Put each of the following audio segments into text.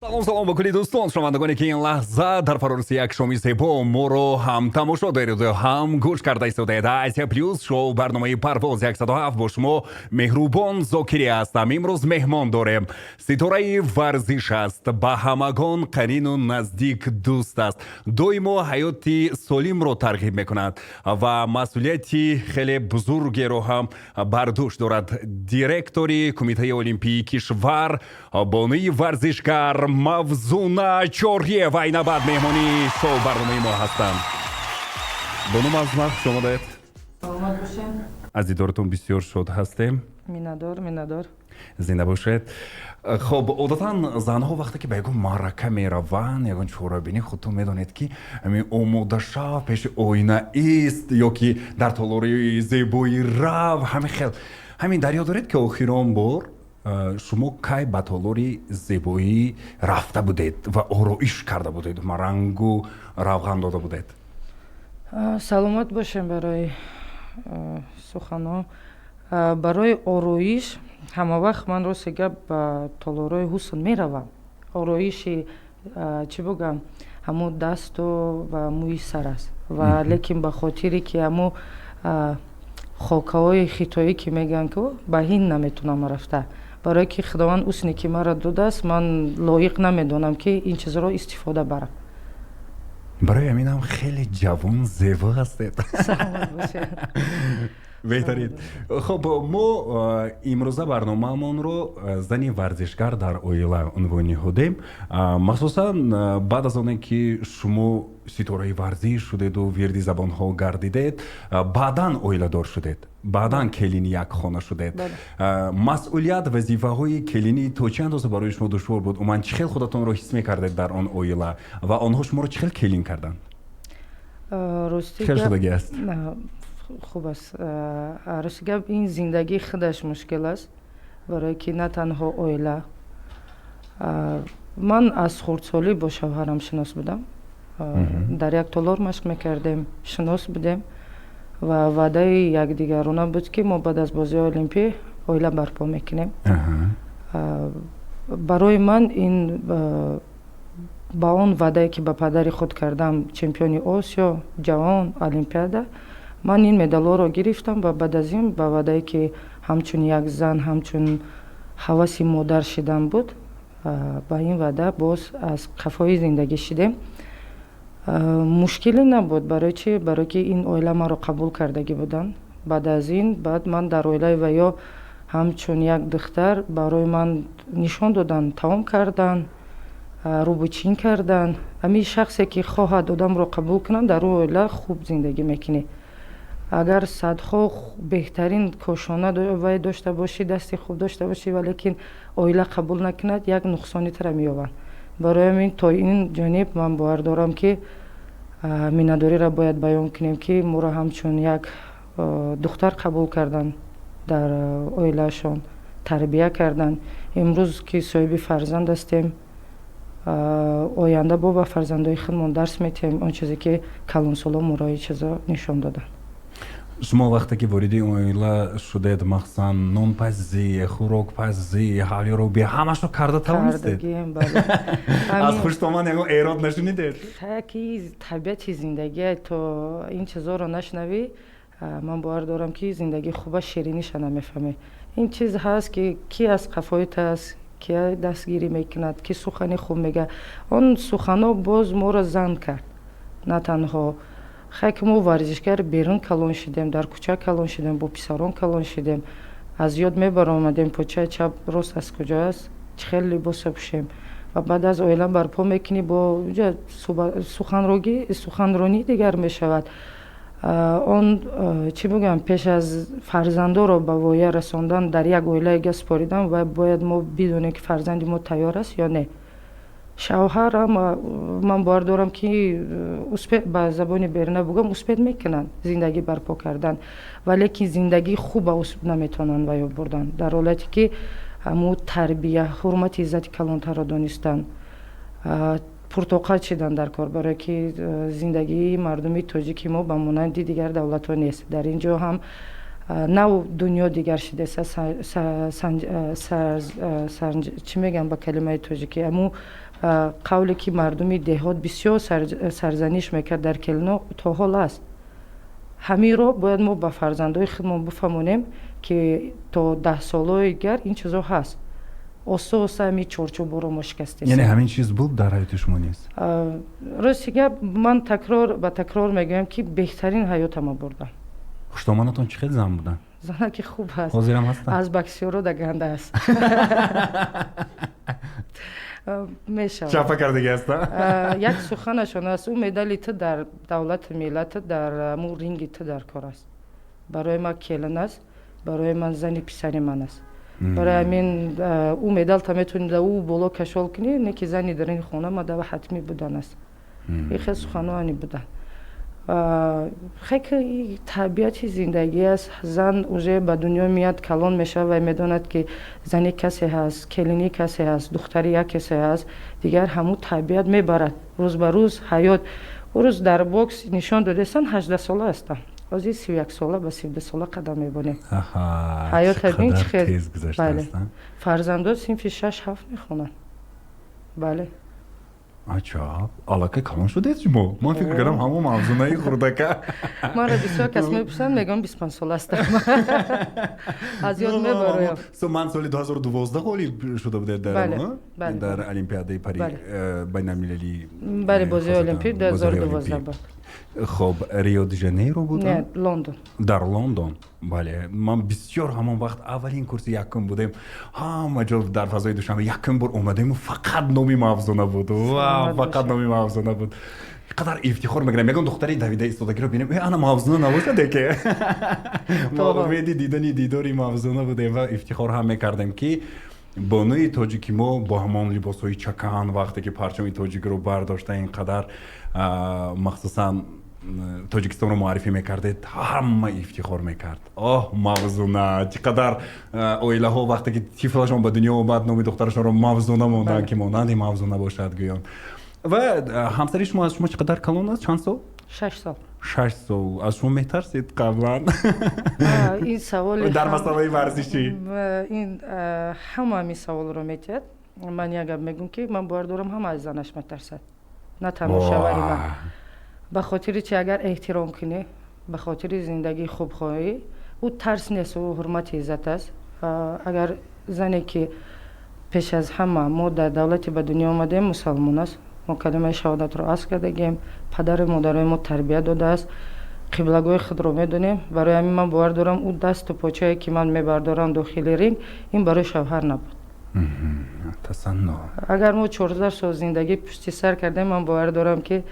Салом, салом ба кулли дӯстон, шунавандагоне, ки ин лаҳза дар фарорасии як шоми зебо моро ҳам тамошо доред, ҳам гӯш карда истодаед. Азия Плюс, шоу барномаи Парвоз 107, бо шумо Меҳрубон Зокирӣ ҳастам. Имрӯз меҳмон дорем, ситораи варзиш аст, ба ҳамагон қарину наздик дӯст аст, доимо ҳаёти солимро тарғиб мекунад ва масъулияти хеле бузургеро ҳам бар дӯш дорад. Директори Кумитаи Олимпии кишвар, бонуи варзишгар Мавзуна Чориева инабад меҳмони шоу барномаи мо ҳастанд. Бону Мавзуна, хуш омадед. Саломат бошед. Аз дидоратон бисёр шод ҳастем. Миннатдор, миннатдор. Зинда бошед. Хоб, одатан занҳо вақте ки ба ягон маърака мераванд, ягон чорабинӣ, худтон медонед, ки омодашав, пеши оина ист ё ки дар толори зебоӣ рав, ҳамин хел. Ҳамин дар ёд доред, ки охирон бор шумо кай ба толори зебоӣ рафта будед ва ороиш карда будед, рангу равған дода будед? Саломат бошем барои суханҳо. Барои ороиш ҳама вақт ман, рости гап, ба толорҳои ҳусн меравам. Ороиши, чӣ бугам, ҳамун дасту ва мӯи сар аст ва лекин ба хотире ки ҳамун хокаҳои хитоӣ ки мегӯянд, ку ба ҳинд наметунам рафта, барое ки Худованд ҳусне ки маро додааст, ман лоиқ намедонам, ки ин чизро истифода барам. Барои ҳаминам хеле ҷавон, зебо ҳастед. Саломат бошед. Беҳтарин. Хуб, мо имрӯза барномаамонро «Зани варзишгар дар оила» унвон ниҳодем, махсусан баъд аз оне ки шумо ситораи варзиш шудеду вирди забонҳо гардидед, баъдан оиладор шудед, баъдан келини як хона шудед. Масъулият, вазифаҳои келинӣ то чӣ андоза барои шумо душвор буд? Умуман, чӣ хел худатонро ҳис мекардед дар он оила ва онҳо шуморо чӣ хел келин карданд? Рости хел шудагӣ аст? Хуб аст. Рости гап, ин зиндагӣ худаш мушкил аст, барое ки на танҳо оила. Ман аз хурдсолӣ бо шавҳарам шинос будам, дар як толор машқ мекардем, шинос будем ва ваъдаи якдигарона буд, ки мо баъд аз бозиҳои Олимпӣ оила барпо мекунем. Барои ман ин ба он ваъдае, ки ба падари худ кардам, чемпиони Осиё, ҷаҳон, Олимпиада, ман ин медалҳоро гирифтам ва баъд аз ин ба ваъдае, ки ҳамчун як зан, ҳамчун ҳаваси модар шидан буд, ба ин ваъда боз аз қафои зиндагӣ шидем. Мушкиле набуд. Барои чӣ? Барое ки ин оила маро қабул кардагӣ буданд. Баъд аз ин баъд ман дар оилаи ваё ҳамчун як духтар барои ман нишон доданд, таом кардан, рӯбучин кардан. Ҳамин шахсе, ки хоҳад одамро қабул кунад, дар ӯ оила хуб зиндагӣ мекунӣ. Агар садҳо беҳтарин кошона вай дошта бошӣ, дасти хуб дошта бошӣ, валекин оила қабул накунад, як нуқсони тара меёбанд. Барои ҳамин то ин ҷониб ман бовар дорам, ки миннатдориро бояд баён кунем, ки моро ҳамчун як духтар қабул карданд, дар оилаашон тарбия карданд. Имрӯз ки соҳиби фарзанд ҳастем, оянда бо ба фарзандои худмон дарс метиҳем он чизе, ки калонсолон моро ин чизо нишон доданд. Шумо вақте ки вориди оила шудед, махсусан нонпазӣ, хӯрокпазӣ, ҳавлиробӣ, ҳамашро карда тавонистед? Аз хуштоман ягон эрод нашунидед? Ки табиати зиндагие, то ин чизоро нашунавӣ, ман бовар дорам, ки зиндагии хуба шириниша намефаҳмӣ. Ин чиз ҳаст, ки ки аз қафои аст, ки дастгирӣ мекунад, ки сухани хуб мегӯяд. Он суханҳо боз моро зан кард. На танҳо хай ки мо варзишгар берун калон шудем, дар кӯча калон шудем, бо писарон калон шудем, аз ёд мебаромадем почаи чап, рост аз куҷо аст, чӣ хел либоса пӯшем. Ва баъд аз оила барпо мекунӣ, бо суханронӣ дигар мешавад. Он, чӣ бигӯям, пеш аз фарзандоро ба воя расондан, дар як оилаи га супоридан ва бояд мо бидонем, ки фарзанди мо тайёр аст ё не. Шавҳарам, ман бовар дорам, ки успеть, ба забони беруна бугӯям, успеть мекунанд зиндагӣ барпо кардан, валекин зиндагии хуба наметавонанд ва ё бурдан дар ҳолате, ки ҳамун тарбия, ҳурмати, иззати калонтарро донистан, пуртоқат шидан дар кор, барое ки зиндагии мардуми тоҷики мо ба монанди дигар давлатҳо нест. Дар ин ҷо ҳам нав дунё дигар шидааст. Чӣ мегӯям ба калимаи тоҷикӣ, ҳамун Қавле ки мардуми деҳот бисёр сарзаниш мекард дар келино, то ҳол аст. Ҳаминро бояд мо ба фарзандои худмон бифаҳмонем, ки то 10 солҳои дигар ин чизо ҳаст. Оста оста ҳамин чорчӯборо мо шикастем. Яъне ҳамин чиз буд дар ҳаёти шумо нест? Рости гап, ман такрор ба такрор мегӯям, ки беҳтарин ҳаётама бурдам. Хуштоманатон чӣ хел зан буданд? Занаки хуб аст. Ҳозирам ҳастанд? Аз боксёро да ганда аст мешавад. Чапа кардаги аст. Як суханашон аст: ӯ медали ту дар давлати миллату дар му ринги ту дар кор аст. Барои ман келин аст, барои ман зани писари ман аст. Барои ҳамин ӯ медалта метавонӣ да ӯ боло кашол кунӣ, не ки зани дар ин хона мадава ҳатмӣ будан аст. Ин хел суханоани буданд. Хеки табиати зиндагӣ аст. Зан уже ба дунё меяд, калон мешавад ва медонад, ки зани касе ҳаст, келини касе ҳаст, духтари як касе ҳаст. Дигар ҳамун табиат мебарад рӯз ба рӯз ҳаёт. Ӯ рӯз дар бокс нишон додестан, 18 сола ҳастам, ҳозир 31 сола, ба 32 сола қадам мебонем. Ҳаёт ҳамин чӣ хел. Бале, фарзандо синфи шаш, ҳафт мехонанд, бале. Аҷаб, аллакай калон шудед шумо. Ман фикр кардам, ҳамон Мавзунаи хурдака. Маро бисёр кас мепурсанд, мегӯям, 25 сола ҳастам, аз ёд мебароям. Ман соли 2012 ғолиб шуда будед дар Олимпиадаи Пари байналмилалӣ. Бале, бозии Олимпӣ 2012 буд. Хоб, Рио де Жанейро буд? Не, Лондон. Дар Лондон, бале. Ман бисёр ҳамон вақт аввалин курси якум будем, ҳама ҷо дар фазои Душанбе якум бор омадему, фақат номи Мавзуна буд ва фақат номи Мавзуна буд. Қадар ифтихор мекунам, ягон духтари давида истодагиро бинем, э, ана Мавзуна набошад ке? Мо умеди дидани дидори Мавзуна будем ва ифтихор ҳам мекардем, ки бонуи тоҷики мо бо ҳамон либосҳои чакан, вақте ки парчами тоҷикро бардошта, ин қадар махсусан Тоҷикистонро муаррифӣ мекардед, ҳама ифтихор мекард: оҳ, Мавзуна! Чӣ қадар оилаҳо, вақте ки тифлашон ба дунё омад, номи духтарашонро Мавзуна монданд, ки монанди Мавзуна бошад гӯён. Ва ҳамсари шумо аз шумо чӣ қадар калон аст, чанд сол? 6 сол. 6 сол. Аз шумо метарсед қаблан? Ин савол дар масъалаи варзишӣ. Ин ҳама ҳамин саволро метиҳад. Ман як гап мегӯм, ки ман бовар дорам, ҳама аз занаш метарсад, на танҳо шавари ман. Ба хотири чи? Агар эҳтиром кунӣ, ба хотири зиндагии хуб хоҳӣ, ӯ тарс нест, ӯ ҳурмати иззат аст. Агар зане ки пеш аз ҳама мо дар давлате ба дунё омадем, мусалмон аст, мо калимаи шаҳодатро асл кардагем, падару модарои мо тарбия додааст, қиблагоҳи худро медонем. Барои ҳамин ман бовар дорам, ӯ дасту почае ки ман мебардорам дохили ринг, ин барои шавҳар набуд. Тасанно. Агар мо 14 сол зиндагӣ пушти сар кардем, ман бовар дорам, ки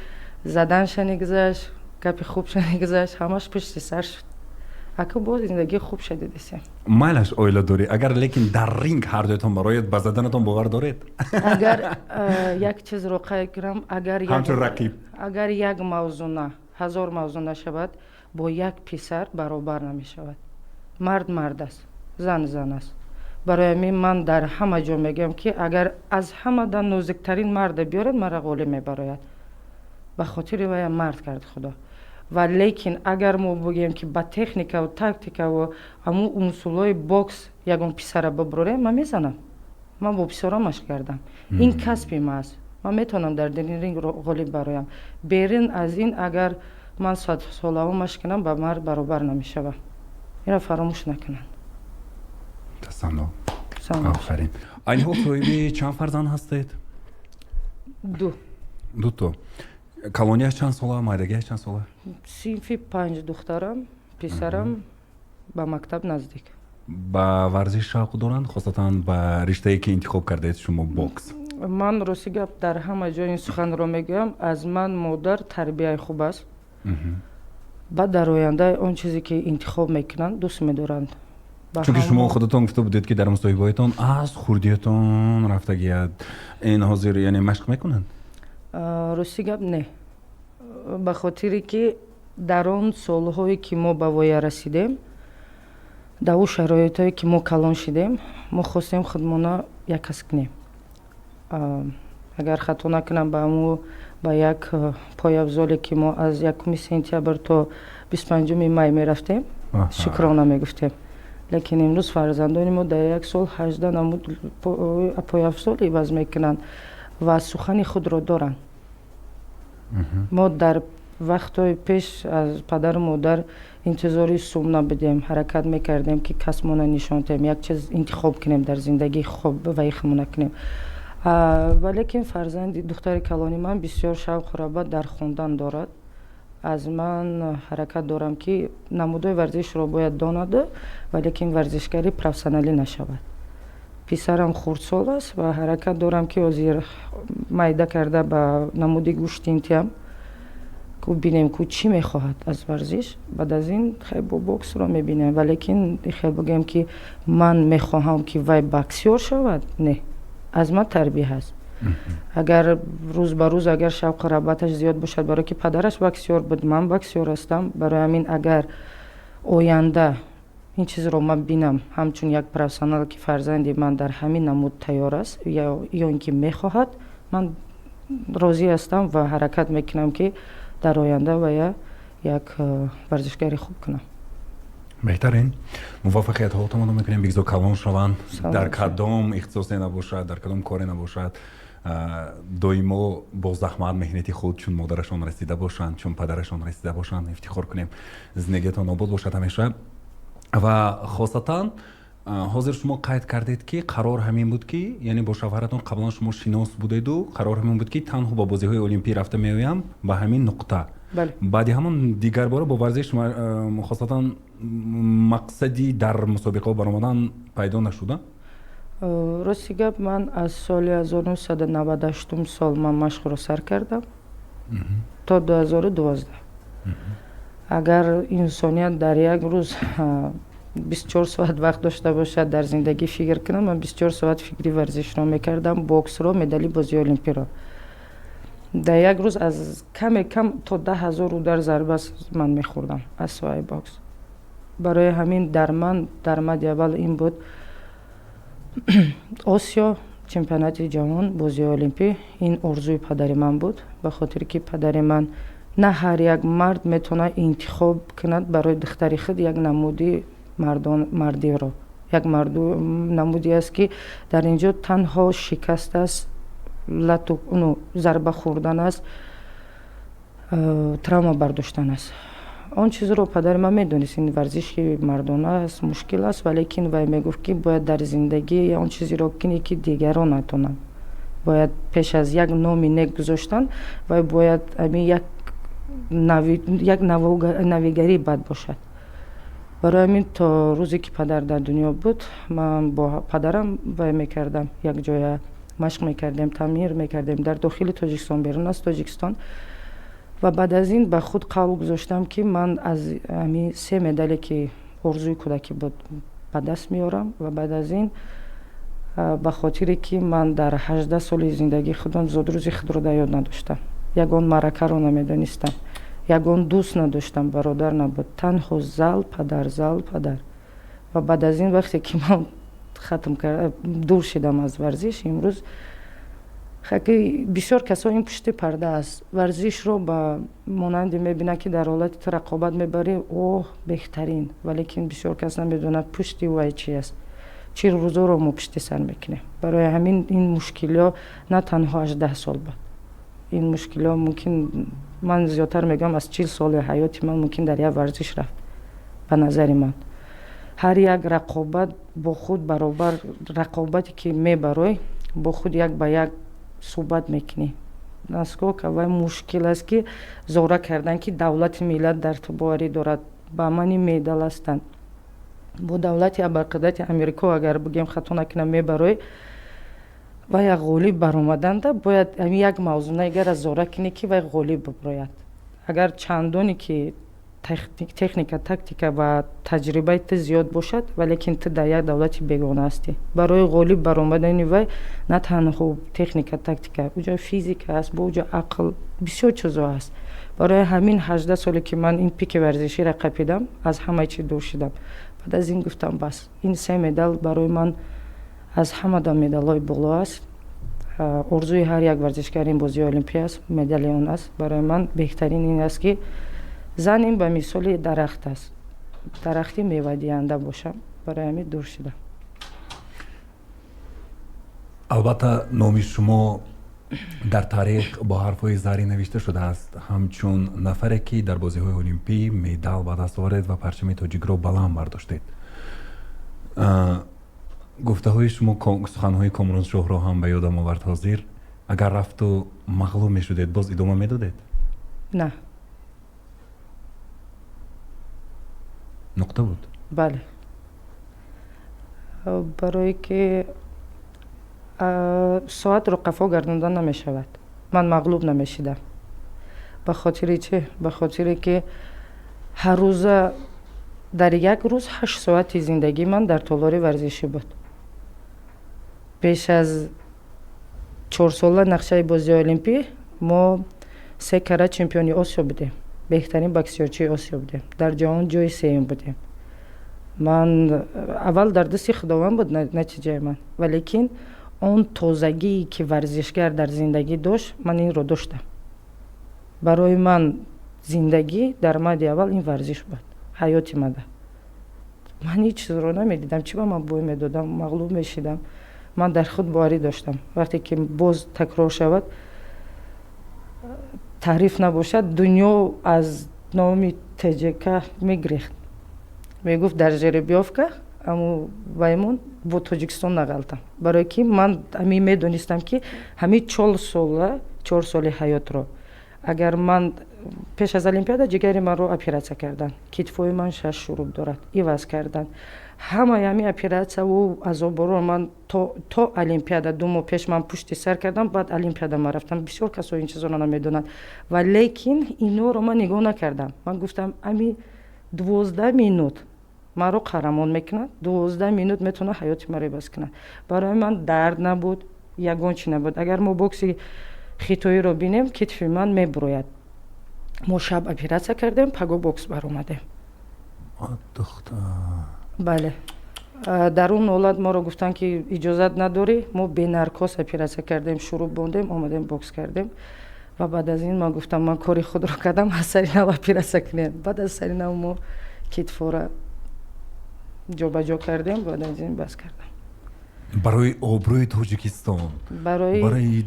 заданша нигузашт, гапи хубша нигузашт, ҳамаш пушти сар шуд. Ака, боз зиндагии хубша дидесем. Майлаш, оила дорӣ агар, лекин дар ринг ҳардуятон барояд, ба заданатон бовар доред? Агар як чизро қайд кунам, агар ҳамчун рақиб. Агар як Мавзуна ҳазор Мавзуна шавад, бо як писар баробар намешавад. Мард мард аст, зан зан аст. Барои ҳамин ман дар ҳама ҷо мегӯям, ки агар аз ҳамада нозиктарин марда биёрад, мара ғолиб мебарояд. Ба хотири вая мард кард Худо. Ва лекин агар мо бигӯем, ки ба техникаву тактикаву ҳамун усулҳои бокс ягон писара бибурорем, ман мезанам. Ман бо писарам машқ кардам, ин касби ма аст. Ман метавонам дар дини ринг ғолиб бароям. Берун аз ин, агар ман солаҳо машқ кунам, ба мард баробар намешавам. Инро фаромӯш накунанд. Тасанно, офарин. Айни ҳол соҳиби чанд фарзанд ҳастед? Ду. Дуто. Калонияш чанд сола, майдагиаш чанд сола? Синфи панҷ духтарам, писарам ба мактаб наздик. Ба варзиш шавқ доранд, хосатан ба риштае ки интихоб кардаед шумо, бокс? Ман, рости гап, дар ҳама ҷо ин суханро мегӯям: аз ман модар тарбияи хуб аст. Баъд дар оянда он чизе ки интихоб мекунанд, дӯст медоранд. Чунки шумо худатон гуфта будед, ки дар мусоҳибаҳоятон аз хурдиятон рафтагият ин. Ҳозир яъне машқ мекунанд? Рости гап, не. Ба хотире ки дар он солҳое ки мо ба воя расидем, дар он шароитҳое ки мо калон шидем, мо хостем худмона як кас кунем. Агар хато накунам, ба мо ба як пойафзоле ки мо аз 1 сентябр то 25-уми май мерафтем, шукрона мегуфтем. Лекин имрӯз фарзандони мо дар як сол 18 намуд пойафзол иваз мекунанд. Ва сухани худро доранд. Мо дар вақтҳои пеш аз падару модар интизори сум набудем, ҳаракат мекардем, ки касмона нишон диҳем, як чиз интихоб кунем дар зиндагӣ, хоб ва ихмона кунем. Валекин фарзанди духтари калони ман бисёр шавқу рағбат дар хондан дорад. Аз ман ҳаракат дорам, ки намудҳои варзишро бояд донаду, валекин варзишгари профессионалӣ нашавад. Писарам хурдсол аст ва ҳаракат дорам, ки ҳозир майда карда ба намуди гӯштинтиам ку бинем, ку чӣ мехоҳад аз варзиш. Баъд аз ин хай бо боксро мебинем, валекин хел бигӯем, ки ман мехоҳам, ки вай боксёр шавад, не, аз ман тарбия аст. Агар рӯз ба рӯз агар шавқу рағбаташ зиёд бошад, барое ки падараш боксёр буд, ман боксёр ҳастам, барои ҳамин агар оянда ин чизро ман бинам ҳамчун як профессионал, ки фарзанди ман дар ҳамин намуд тайёр аст ё ин ки мехоҳад, ман розӣ ҳастам ва ҳаракат мекунам, ки дар оянда вая як варзишгари хуб кунам. Беҳтарин, муваффақиятҳо таманно мекунем, бигзор калон шаванд, дар кадом ихтисосе набошад, дар кадом коре набошад, доимо бо заҳмат, меҳнати худ чун модарашон расида бошанд, чун падарашон расида бошанд, ифтихор кунем. Зиндагиятон обод бошад ҳамеша. Ва хосатан ҳозир шумо қайд кардед, ки қарор ҳамин буд, ки яъне бо шавҳаратон қаблан шумо шинос будеду қарор ҳамин буд, ки танҳо ба бозиҳои олимпӣ рафта меоям, ба ҳамин нуқта. Баъди ҳамон дигар бора бо варзиш, хосатан мақсади дар мусобиқаҳо баромадан пайдо нашуда? Рости гап, ман аз соли 1998 сол ман машқро сар кардам то 2012. Агар инсоният дар як рӯз 24 соат вақт дошта бошад, дар зиндагӣ фикр кунам, ман 24 соат фикри варзишро мекардам, боксро, медали бозии олимпиро. Дар як рӯз аз каме кам то 10 000 удар, зарба ман мехӯрдам аз соҳаи бокс. Барои ҳамин дар ман дар мадди аввал ин буд: Осиё, чемпионати ҷаҳон, бозии олимпӣ. Ин орзуи падари ман буд, ба хотире ки падари ман, на ҳар як мард метавонад интихоб кунад барои духтари худ як намуди мардиро, як намуде аст, ки дар ин ҷо танҳо шикаст аст, лату зарба хӯрдан аст, травма бардоштан аст. Он чизро падари ман медонист, ин варзиши мардона аст, мушкил аст, валекин вай мегуфт, ки бояд дар зиндагӣ он чизеро кунӣ, ки дигарон натонанд. Бояд пеш аз як номи нек гузоштан вай бояд ҳамин як навигарии бад бошад. Барои ҳамин то рӯзе ки падар дар дунё буд, ман бо падарам вай мекардам, якҷоя машқ мекардем, тамир мекардем дар дохили Тоҷикистон, берун аз Тоҷикистон. Ва баъд аз ин ба худ қавл гузоштам, ки ман аз ҳамин се медале, ки орзуи кӯдакӣ буд, ба даст меорам. Ва баъд аз ин, ба хотире ки ман дар 18 соли зиндагии худам зодрӯзи худро дар ёд надоштам, ягон маъракаро намедонистам, ягон дӯст надоштам, бародар набуд, танҳо зал, падар, зал, падар. Ва баъд аз ин вақте ки ман хатм дур шидам аз варзиш, имрӯз хаки бисёр касо ин пушти парда аст, варзишро ба монанде мебинанд, ки дар ҳолати ту рақобат мебарӣ, оҳ, беҳтарин, валекин бисёр кас намедонад, пушти вай чи аст, чӣ рӯзоро мо пушти сар мекунем. Барои ҳамин ин мушкилиҳо на танҳо 18 сол буд, ин мушкилиҳо мумкин, ман зиёдтар мегӯям, аз 40 соли ҳаёти ман мумкин дар як варзиш рафт. Ба назари ман, ҳар як рақобат бо худ баробар рақобате ки мебарой, бо худ як ба як суҳбат мекунӣ, насколько вай мушкил аст, ки зора кардан, ки давлати миллат дар ту боварӣ дорад, ба мани медал ҳастанд. Бо давлати абарқудрати Амрико, агар бигем, хато накунам, мебарой ва як ғолиб баромаданда бояд ҳамин як мавзунаигара зора кунӣ, ки вай ғолиб биброяд. Агар чандоне ки техника, тактика ва таҷрибаи ту зиёд бошад, валекин ту дар як давлати бегона ҳастӣ, барои ғолиб баромадани вай на танҳо техника, тактика, уҷо физика аст, бо уҷо ақл, бисёр чизо ҳаст. Барои ҳамин 18 соле ки ман ин пики варзиширо қапидам, аз ҳамаи чи дур шидам. Баъд аз ин гуфтам: бас, ин се медал барои ман аз ҳамада медалҳои боло аст. Орзуи ҳар як варзишгар ин бозии олимпӣ аст, медали он аст. Барои ман беҳтарин ин аст, ки зан ин ба мисоли дарахт аст, дарахти мевадиҳанда бошам. Барои ҳамин дур шидам. Албатта, номи шумо Дар таърих бо ҳарфҳои заррин навишта шудааст, ҳамчун нафаре ки дар бозиҳои олимпӣ медал ба даст овард ва парчами тоҷикро баланд бардоштед. Гуфтаҳои шумо, суханҳои Комрон Шоҳро ҳам ба ёдам овард ҳозир. Агар рафту мағлуб мешудед, боз идома медодед? На. Нуқта буд? Бале. Барое ки соатро қафо гардонда намешавад. Ман мағлуб намешидам. Ба хотири чӣ? Ба хотире ки ҳар рӯза дар як рӯз 8 соати зиндагии ман дар толори варзишӣ буд. Пеш аз 4 сола нақшаи бозиҳои олимпӣ мо 3 карат чемпиони Осиё будем. Беҳтарин боксёрчии Осиё будем. Дар ҷаҳон ҷои сеюм будем. Ман аввал дар дасти Худованд буд натиҷаи ман, валекин он тозагие ки варзишгар дар зиндагӣ дошт, ман инро доштам. Барои ман зиндагӣ дар мади аввал ин варзиш буд, ҳаёти мада. Ман ҳеҷ чизро намедидам, чӣ ба ман бой медодам, мағлуб мешидам. Ман дар худ боварӣ доштам. Вақте ки боз такрор шавад, таъриф набошад, дунё аз номи ТЖК мегирехт. Мегуфт дар жеребьёвка аммо ваймон бо Тоҷикистон нағалтам. Барое ки ман ҳамин медонистам, ки ҳамин 4 соли ҳаётро агар ман пеш аз олимпиада ҷигари манро оператсия карданд, китфои ман 6 шуруб дорад, иваз карданд. Ҳамаи ҳамин оператсияву азоборо ман то олимпиада 2 моҳ пеш ман пушти сар кардам, баъд олимпиада ман рафтам. Бисёр касо ин чизоро намедонанд. Ва лекин инҳоро ман нигоҳ накардам. Ман гуфтам ҳамин 12 минут маро қаҳрамон мекунад, 12 минут метавонад ҳаёти маро иваз кунад. Барои ман дард набуд, ягон чи набуд. Агар мо бокси хитоиро бинем, китфи ман мебурояд. Мо шаб оператсия кардем, паго бокс баромадем. Бале. Дар он ҳолат моро гуфтанд, ки иҷозат надорӣ. Мо бенаркоз оператсия кардем, шурӯъ бондем, омадем бокс кардем. Ва баъд аз ин ман гуфтам, ман кори худро кардам, аз сари нав оператсия кунем. Баъд аз сари нав мо китфора ҷобаҷо кардем, баъд аз ин бас кардам. Барои обрӯи Тоҷикистон, барои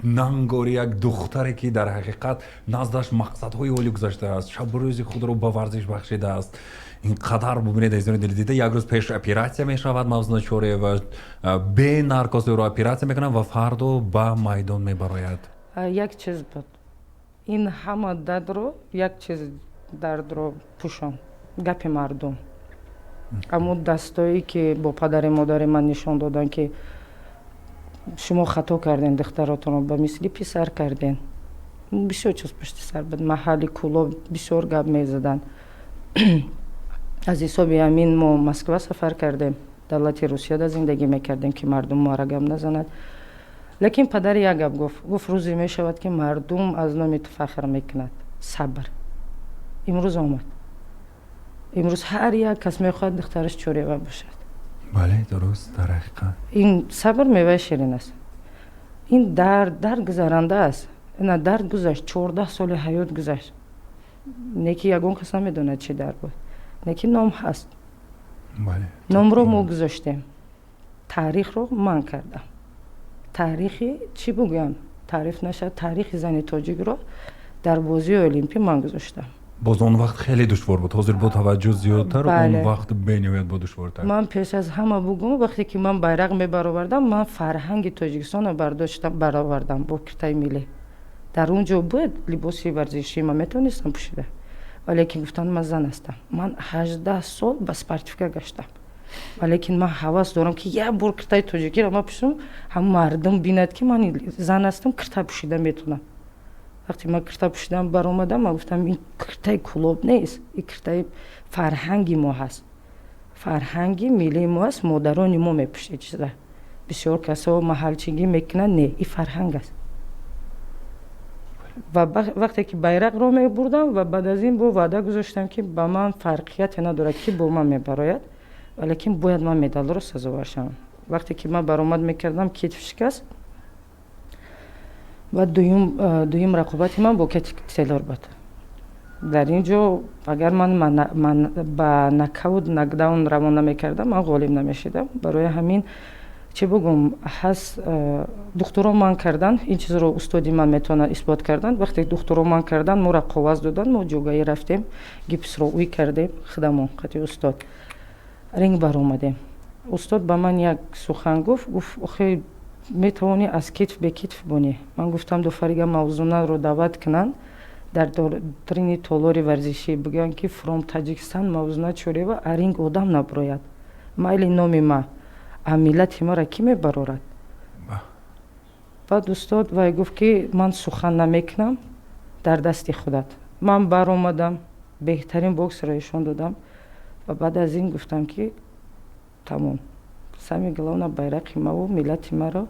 нангори як духтаре ки дар ҳақиқат наздаш мақсадҳои олӣ гузаштааст, шабу рӯзи худро ба варзиш бахшидааст, ин қадар бубинед, азизони дилдида, як рӯз пеш оператсия мешавад Мавзуна Чориева, бе наркоз ӯро оператсия мекунанд ва фардо ба майдон мебарояд. Як чиз буд, ин ҳама дардро, як чиз дардро пӯшон, гапи мардум. Аммо дастое ки бо падари модари ман нишон доданд, ки шумо хато кардем, духтаротонро ба мисли писар кардем. Бисёр чиз пушти сар буд. Маҳалли Кӯлоб бисёр гап мезаданд. Аз ҳисоби ҳамин мо Москва сафар кардем, давлати Русияда зиндагӣ мекардем, ки мардум моро гап назанад. Лекин падар як гап гуфт, гуфт рӯзе мешавад, ки мардум аз номи ту фахр мекунад. Сабр. Имрӯз омад. Имрӯз ҳар як кас мехоҳад духтараш Чориева бошад. Бале, дуруст, дар ҳақиқат. Ин сабр меваи ширин аст. Ин дард гузаранда аст. Ина дард гузашт, 14 соли ҳаёт гузашт. Не ки ягон кас намедонад чӣ дард буд. Не ки ном ҳаст. Номро мо гузоштем. Таърихро ман кардам. Таърихи чӣ бугӯям? Таъриф нашад, таърихи зани тоҷикро дар бозии олимпӣ ман гузоштам. Боз он вақт хеле душвор буд. Ҳозир бо таваҷҷӯҳ зиёдтар, он вақт бениҳоят бо душвортар. Ман пеш аз ҳама бугӯм, вақте ки ман байрақ мебаровардам, ман фарҳанги Тоҷикистонро бардоштам, баровардам бо киртаи миллӣ. Дар он ҷо буд либоси варзишӣ, ман метавонистам пӯшида. Валекин гуфтанд ман зан ҳастам. Ман 18 сол ба спортивка гаштам. Валекин ман ҳавас дорам, ки як бор киртаи тоҷикиро ман пӯшам, ҳам мардум бинад, ки ман зан ҳастам, кирта пӯшида метавонам. Вақте ман кирта пӯшидам баромадам, ман гуфтам ин киртаи Кӯлоб нест, ин киртаи фарҳанги мо ҳаст. Фарҳанги миллии мо аст, модарони мо мепӯшед чиза. Бисёр касо маҳалчигӣ мекунанд, не, ин фарҳанг аст. Ва вақте ки байрақро мебурдам ва баъд аз ин бо ваъда гузоштам, ки ба ман фарқияте надорад, ки бо ман мебарояд, валекин бояд ман медалро сазовар шавам. Вақте ки ман баромад мекардам, китф шикаст. Ва дуюм рақобати ман бо Кети Тейлор буд. Дар ин ҷо агар ман ба нокаут, нокдаун равона мекардам, ман ғолиб намешидам. Барои ҳамин Чӣ бугум, ҳаст, духтуро ман кардан, ин чизро устоди ман метавонад исбот кардан. Вақте духтуро ман кардан, моро қоғаз додан, мо ҷогаӣ рафтем, гипсро уй кардем, худамон қати устод ринг баромадем. Устод ба ман як сухан гуфт, гуфт: «Охе, метавонӣ аз китф бе китф бонӣ». Ман гуфтам: «Дофарига Мавзунаро даъват кунанд дар трини толори варзишӣ, бигӯянд, ки from Таҷикистон Мавзуна Чорева, а ринг одам наброяд, майли номи ма, а миллати маро кӣ мебарорад?» Баъд устод вай гуфт, ки ман сухан намекунам, дар дасти худат. Ман баромадам, беҳтарин боксро ишон додам ва баъд аз ин гуфтам, ки тамом, самое главное, байрақи маву миллати маро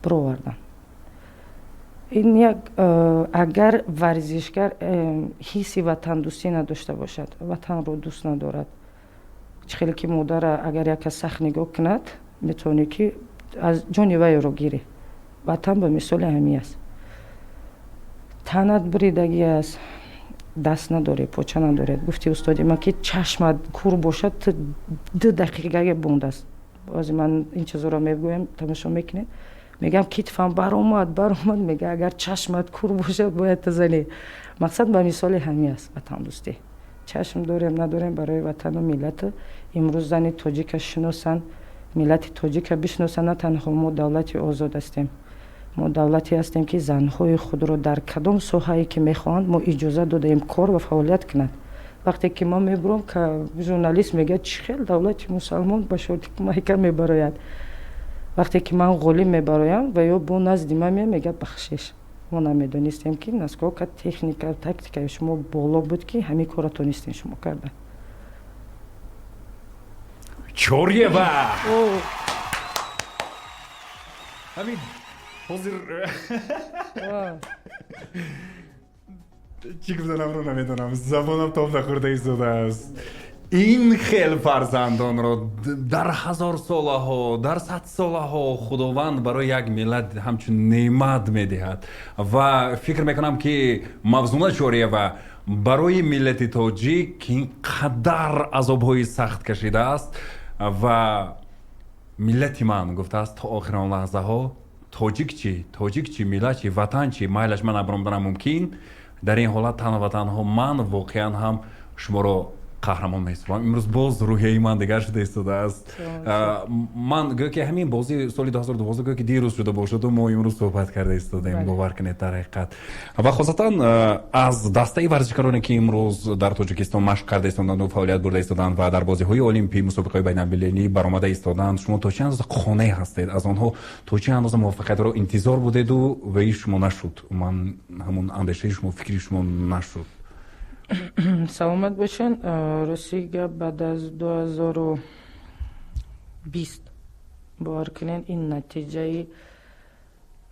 бировардам. Ин як агар варзишгар ҳисси ватандӯстӣ надошта бошад, ватанро дӯст надорад, чӣ хеле ки модара агар як кас сахт нигоҳ кунад, метавонӣ ки аз ҷони вайро гирӣ. Ватан ба мисоли ҳамин аст. Танат буридагӣ аст, даст надорӣ, поча надоред. Гуфти устоди ман, ки чашмат кур бошад, ту 2 дақиқае бондааст. Бози ман ин чизоро мегӯям, тамошо мекунед, мегӯям: «Китфам баромад, баромад». Мега: «Агар чашмат кур бошад, бояд ту занӣ». Мақсад ба мисоли ҳамин аст ватандӯстӣ. Чашм дорем, надорем, барои ватану миллату имрӯз зани тоҷика шиносанд, миллати тоҷика бишносанд. На танҳо мо давлати озод ҳастем, мо давлате ҳастем, ки занҳои худро дар кадом соҳае ки мехоҳанд, мо иҷозат додаем кор ва фаъолият кунанд. Вақте ки мо мебуром, журналист мегӯяд: «Чӣ хел давлати мусалмон ба шортику майка мебарояд?» Вақте ки ман ғолиб мебароям ва ё бо назди ман меяд, мегӯяд: «Бахшиш, мо намедонистем, ки насколько техника, тактикаи шумо боло буд, ки ҳамин корро тонистем шумо кардан». Чориева, ҳамин ҳозир чӣ гуфтанамро намедонам, забонам тоб нахӯрда истодааст. Ин хел фарзандонро дар ҳазорсолаҳо, дар садсолаҳо Худованд барои як миллат ҳамчун неъмат медиҳад. Ва фикр мекунам, ки Мавзуна Чориева барои миллати тоҷик, ки ин қадар азобҳои сахт кашидааст ва миллати ман гуфтааст, то охирон лаҳзаҳо тоҷик чӣ, тоҷик чӣ, миллат чӣ, ватан чӣ, майлаш ман абромданам мумкин. Дар ин ҳолат танҳо ва танҳо ман воқеан ҳам шуморо қаҳрамон меҳисобам. Имрӯз боз рӯҳияи ман дигар шуда истодааст. Ман гӯё ки ҳамин бозии соли 2012 гӯё ки дирӯз шуда бошаду мо имрӯз суҳбат карда истодем. Бовар кунед, дар ҳақиқат. Ва хосатан аз дастаи варзишгароне, ки имрӯз дар Тоҷикистон машқ карда истоданду фаъолият бурда истоданд ва дар бозиҳои олимпӣ, мусобиқаҳои байналмилалӣ баромада истоданд, шумо то чӣ андоза қонеъ ҳастед аз онҳо? То чӣ андоза муваффақиятро интизор будеду ваи шумо нашуд, ман ҳамон андешаи шумо, фикри шумо нашуд? Саломат бошен. Рости гап, баъд аз 2020, бовар кунед, ин натиҷаи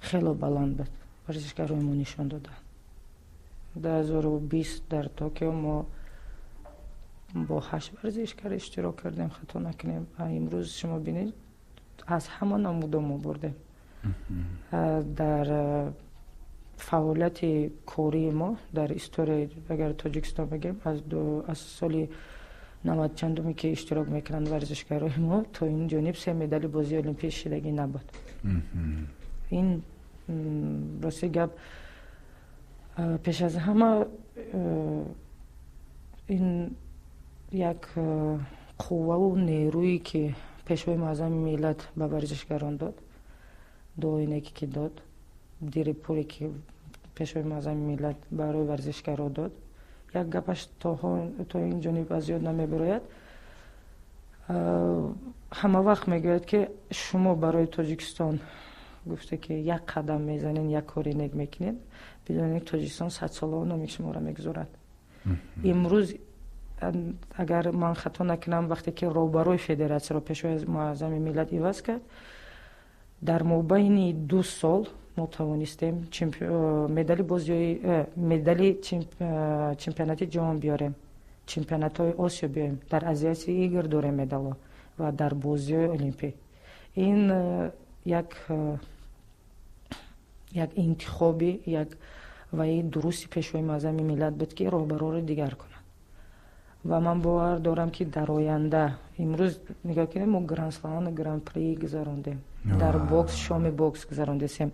хело баланд буд, варзишгарои мо нишон доданд. 2020 дар Токио мо бо ҳашт варзишгар иштирок кардем, хато накунем. Имрӯз шумо бинед, аз ҳама намудо мо бурдем. Дар фаъолияти кории мо, дар историяи агар Тоҷикистон бигем, аз соли навадчандуме ки иштирок мекунанд варзишгарои мо, то ин ҷониб се медали бозии олимпӣ шидагӣ набуд. Ин, рости гап, пеш аз ҳама ин як қувваву нерӯе, ки Пешвои Муаззами миллат ба варзишгарон дод, дуои неке ки дод, дири пуле ки Пешвои Муаззами миллат барои варзишгаро дод. Як гапаш то ин ҷониб аз ёд намебарояд. Ҳама вақт мегӯяд, ки шумо барои Тоҷикистон, гуфта, ки як қадам мезанед, як кори нек мекунед, бидонед, Тоҷикистон садсолаҳо номи шуморо мегузорад. Имрӯз, агар ман хато накунам, вақте ки роҳбарои федератсияро Пешвои Муаззами миллат иваз кард, дар мобайни 2 сол мо тавонистем медали бозиҳои медали чемпионати ҷаҳон биёрем, чемпионатҳои Осиё биёрем, дар Азиатских игр дорем медало ва дар бозиҳои олимпӣ. Ин як интихоби як ваи дурусти Пешвои Муаззами миллат буд, ки роҳбароро дигар кунад. Ва ман бовар дорам, ки дар оянда, имрӯз нигоҳ кунем, мо Гранд-слам, Гран-при гузарондем дар бокс, шоми бокс гузарондесем.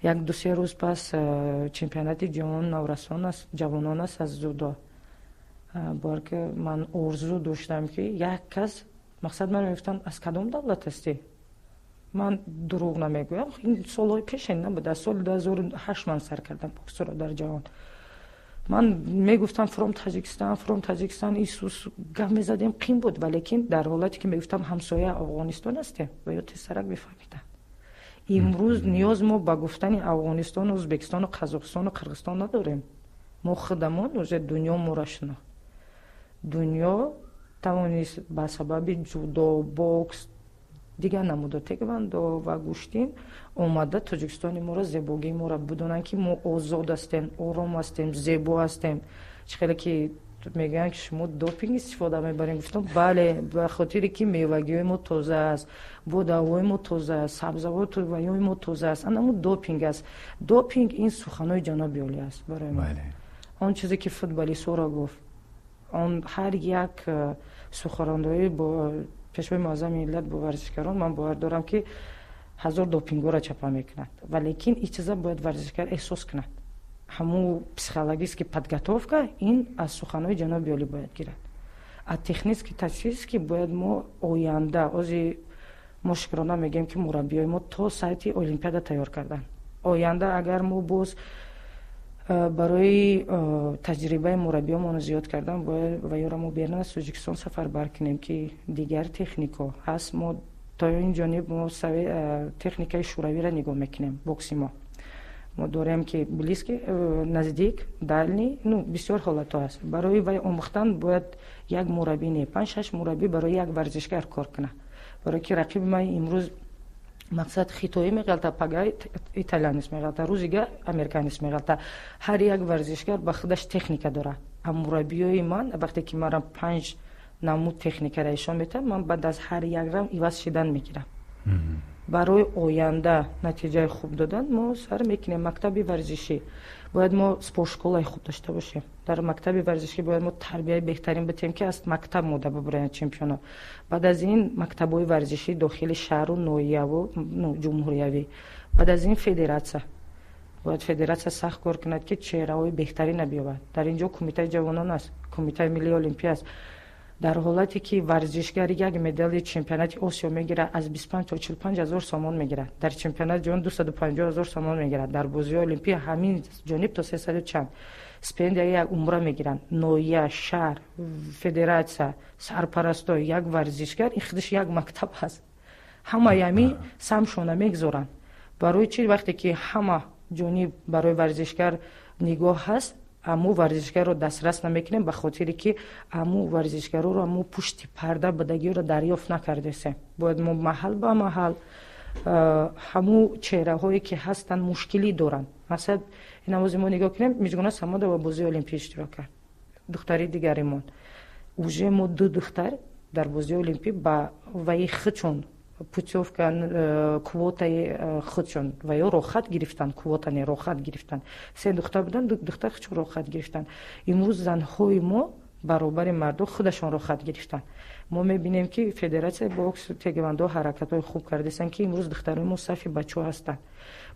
Як 2-3 рӯз пас чемпионати ҷаҳон наврасон аст, ҷавонон аст аз дзюдо. Бовар ки ман орзу доштам, ки як кас, мақсад, ман мегуфтанд: «Аз кадом давлат ҳастӣ?» Ман дурӯғ намегӯям, ин солҳои пешин набуд, аз соли 2008 ман сар кардам боксро дар ҷаҳон. Ман мегуфтам: «From Таҷикистон, from Таҷикистон». Исус гап мезадем, қин буд, валекин дар ҳолате ки мегуфтам ҳамсоя Афғонистон ҳастем, ва ё тезсарак мефаҳмиданд. Имрӯз ниёз мо ба гуфтани Афғонистону Ӯзбекистону Қазоқистону Қирғизистон надорем. Мо худамон уже дунё моро шинохт. Дунё тавонист ба сабаби ҷудо, бокс, дигар намудо, тэквандо ва гӯштин омада Тоҷикистони моро, зебогии моро бидонанд, ки мо озод ҳастем, ором ҳастем, зебо ҳастем. Чӣ хеле ки мегӯянд, ки шумо допинг истифода мебарем, гуфтам: «Бале, ба хотире ки мевагиҳои мо тоза аст, бодавҳои мо тоза аст, сабзавоту ваёи мо тоза аст». Анаму допинг аст. Допинг ин суханои ҷаноби олӣ аст барои мо. Он чизе ки футболистҳоро гуфт, он ҳар як суханрониҳои бо Пешвои муаззами миллат бо варзишгарон, ман бовар дорам, ки ҳазор допингҳоро чапа мекунад. Валекин ин чиза бояд варзишгар эҳсос кунад. Ҳамун психологический подготовка ин аз суханои ҷаноби олӣ бояд гирад. А технически, тактически бояд мо оянда, ози мо шукрона мегӯем, ки мураббиёи мо то сайти олимпиада тайёр карданд. Оянда агар мо боз барои таҷрибаи мураббиёмонро зиёд кардан бояд ва ёро мо берун аз Тоҷикистон сафарбар кунем, ки дигар технико ҳаст. Мо то ин ҷониб мо техникаи шӯравиро нигоҳ мекунем. Бокси мо дорем, ки близкий, наздик, дальний, ну, бисёр ҳолатҳо аст. Барои вай омӯхтан бояд як мураббӣ не, панҷ, шаш мураббӣ барои як варзишгар кор кунад. Барое ки рақиби ман имрӯз, мақсад, хитоӣ меғалта, пага итальянец меғалта, рӯзига американец меғалта. Ҳар як варзишгар ба худаш техника дорад. А мураббиёи ман вақте ки мара панҷ намуд техникаро ишон метавад, ман баъд аз ҳар як раунд иваз шидан мегирам. Барои оянда натиҷаи хуб додан мо сар мекунем мактаби варзишӣ. Бояд мо спортшколаи хуб дошта бошем. Дар мактаби варзишӣ бояд мо тарбияи беҳтарин битем, ки аз мактаб мода бибураянд чемпионо. Баъд аз ин мактабҳои варзишӣ дохили шаҳру ноҳияву ҷумҳуриявӣ. Баъд аз ин федератсия. Бояд федератсия сахт кор кунад, ки чеҳраҳои беҳтарина биёбад. Дар ин ҷо Кумитаи ҷавонон аст, Кумитаи миллии олимпия аст. Дар ҳолате ки варзишгар як медали чемпионати Осиё мегирад, аз 25 то 45 ҳазор сомон мегирад, дар чемпионати ҷаҳон 250 ҳазор сомон мегирад, дар бозиҳои олимпия ҳамин ҷониб то сесаду чанд стипендия, як умра мегиранд. Ноҳия, шаҳр, федератсия, сарпарасто, як варзишгар ин худаш як мактаб ҳаст. Ҳамаи ҳами самшона мегузоранд. Барои чи вақте ки ҳама ҷониб барои варзишгар нигоҳ ҳаст, аммо варзишгарро дастрас намекунем? Ба хотире ки аму варзишгароро амо пушти парда будагиро дарёфт накардесем. Бояд мо маҳал ба маҳал ҳаму чеҳраҳое ки ҳастанд, мушкилӣ доранд. Масалан, инамози мо нигоҳ кунем, Миҷгуна Самадова бозии олимпӣ иштирок кард, духтари дигаримон. Уже мо ду духтар дар бозии олимпӣ ба ваи худшон путёвка, квотаи худшон ва ё роҳхат гирифтанд. Квота не, роҳхат гирифтанд. Се духтар буданд, ду духтар худшон роҳхат гирифтанд. Имрӯз занҳои мо баробари мардо худашон роҳхат гирифтанд. Мо мебинем, ки федератсияи бокс, теквандо ҳаракатҳои хуб кардастанд, ки имрӯз духтарои мо сафи бачаҳо ҳастанд.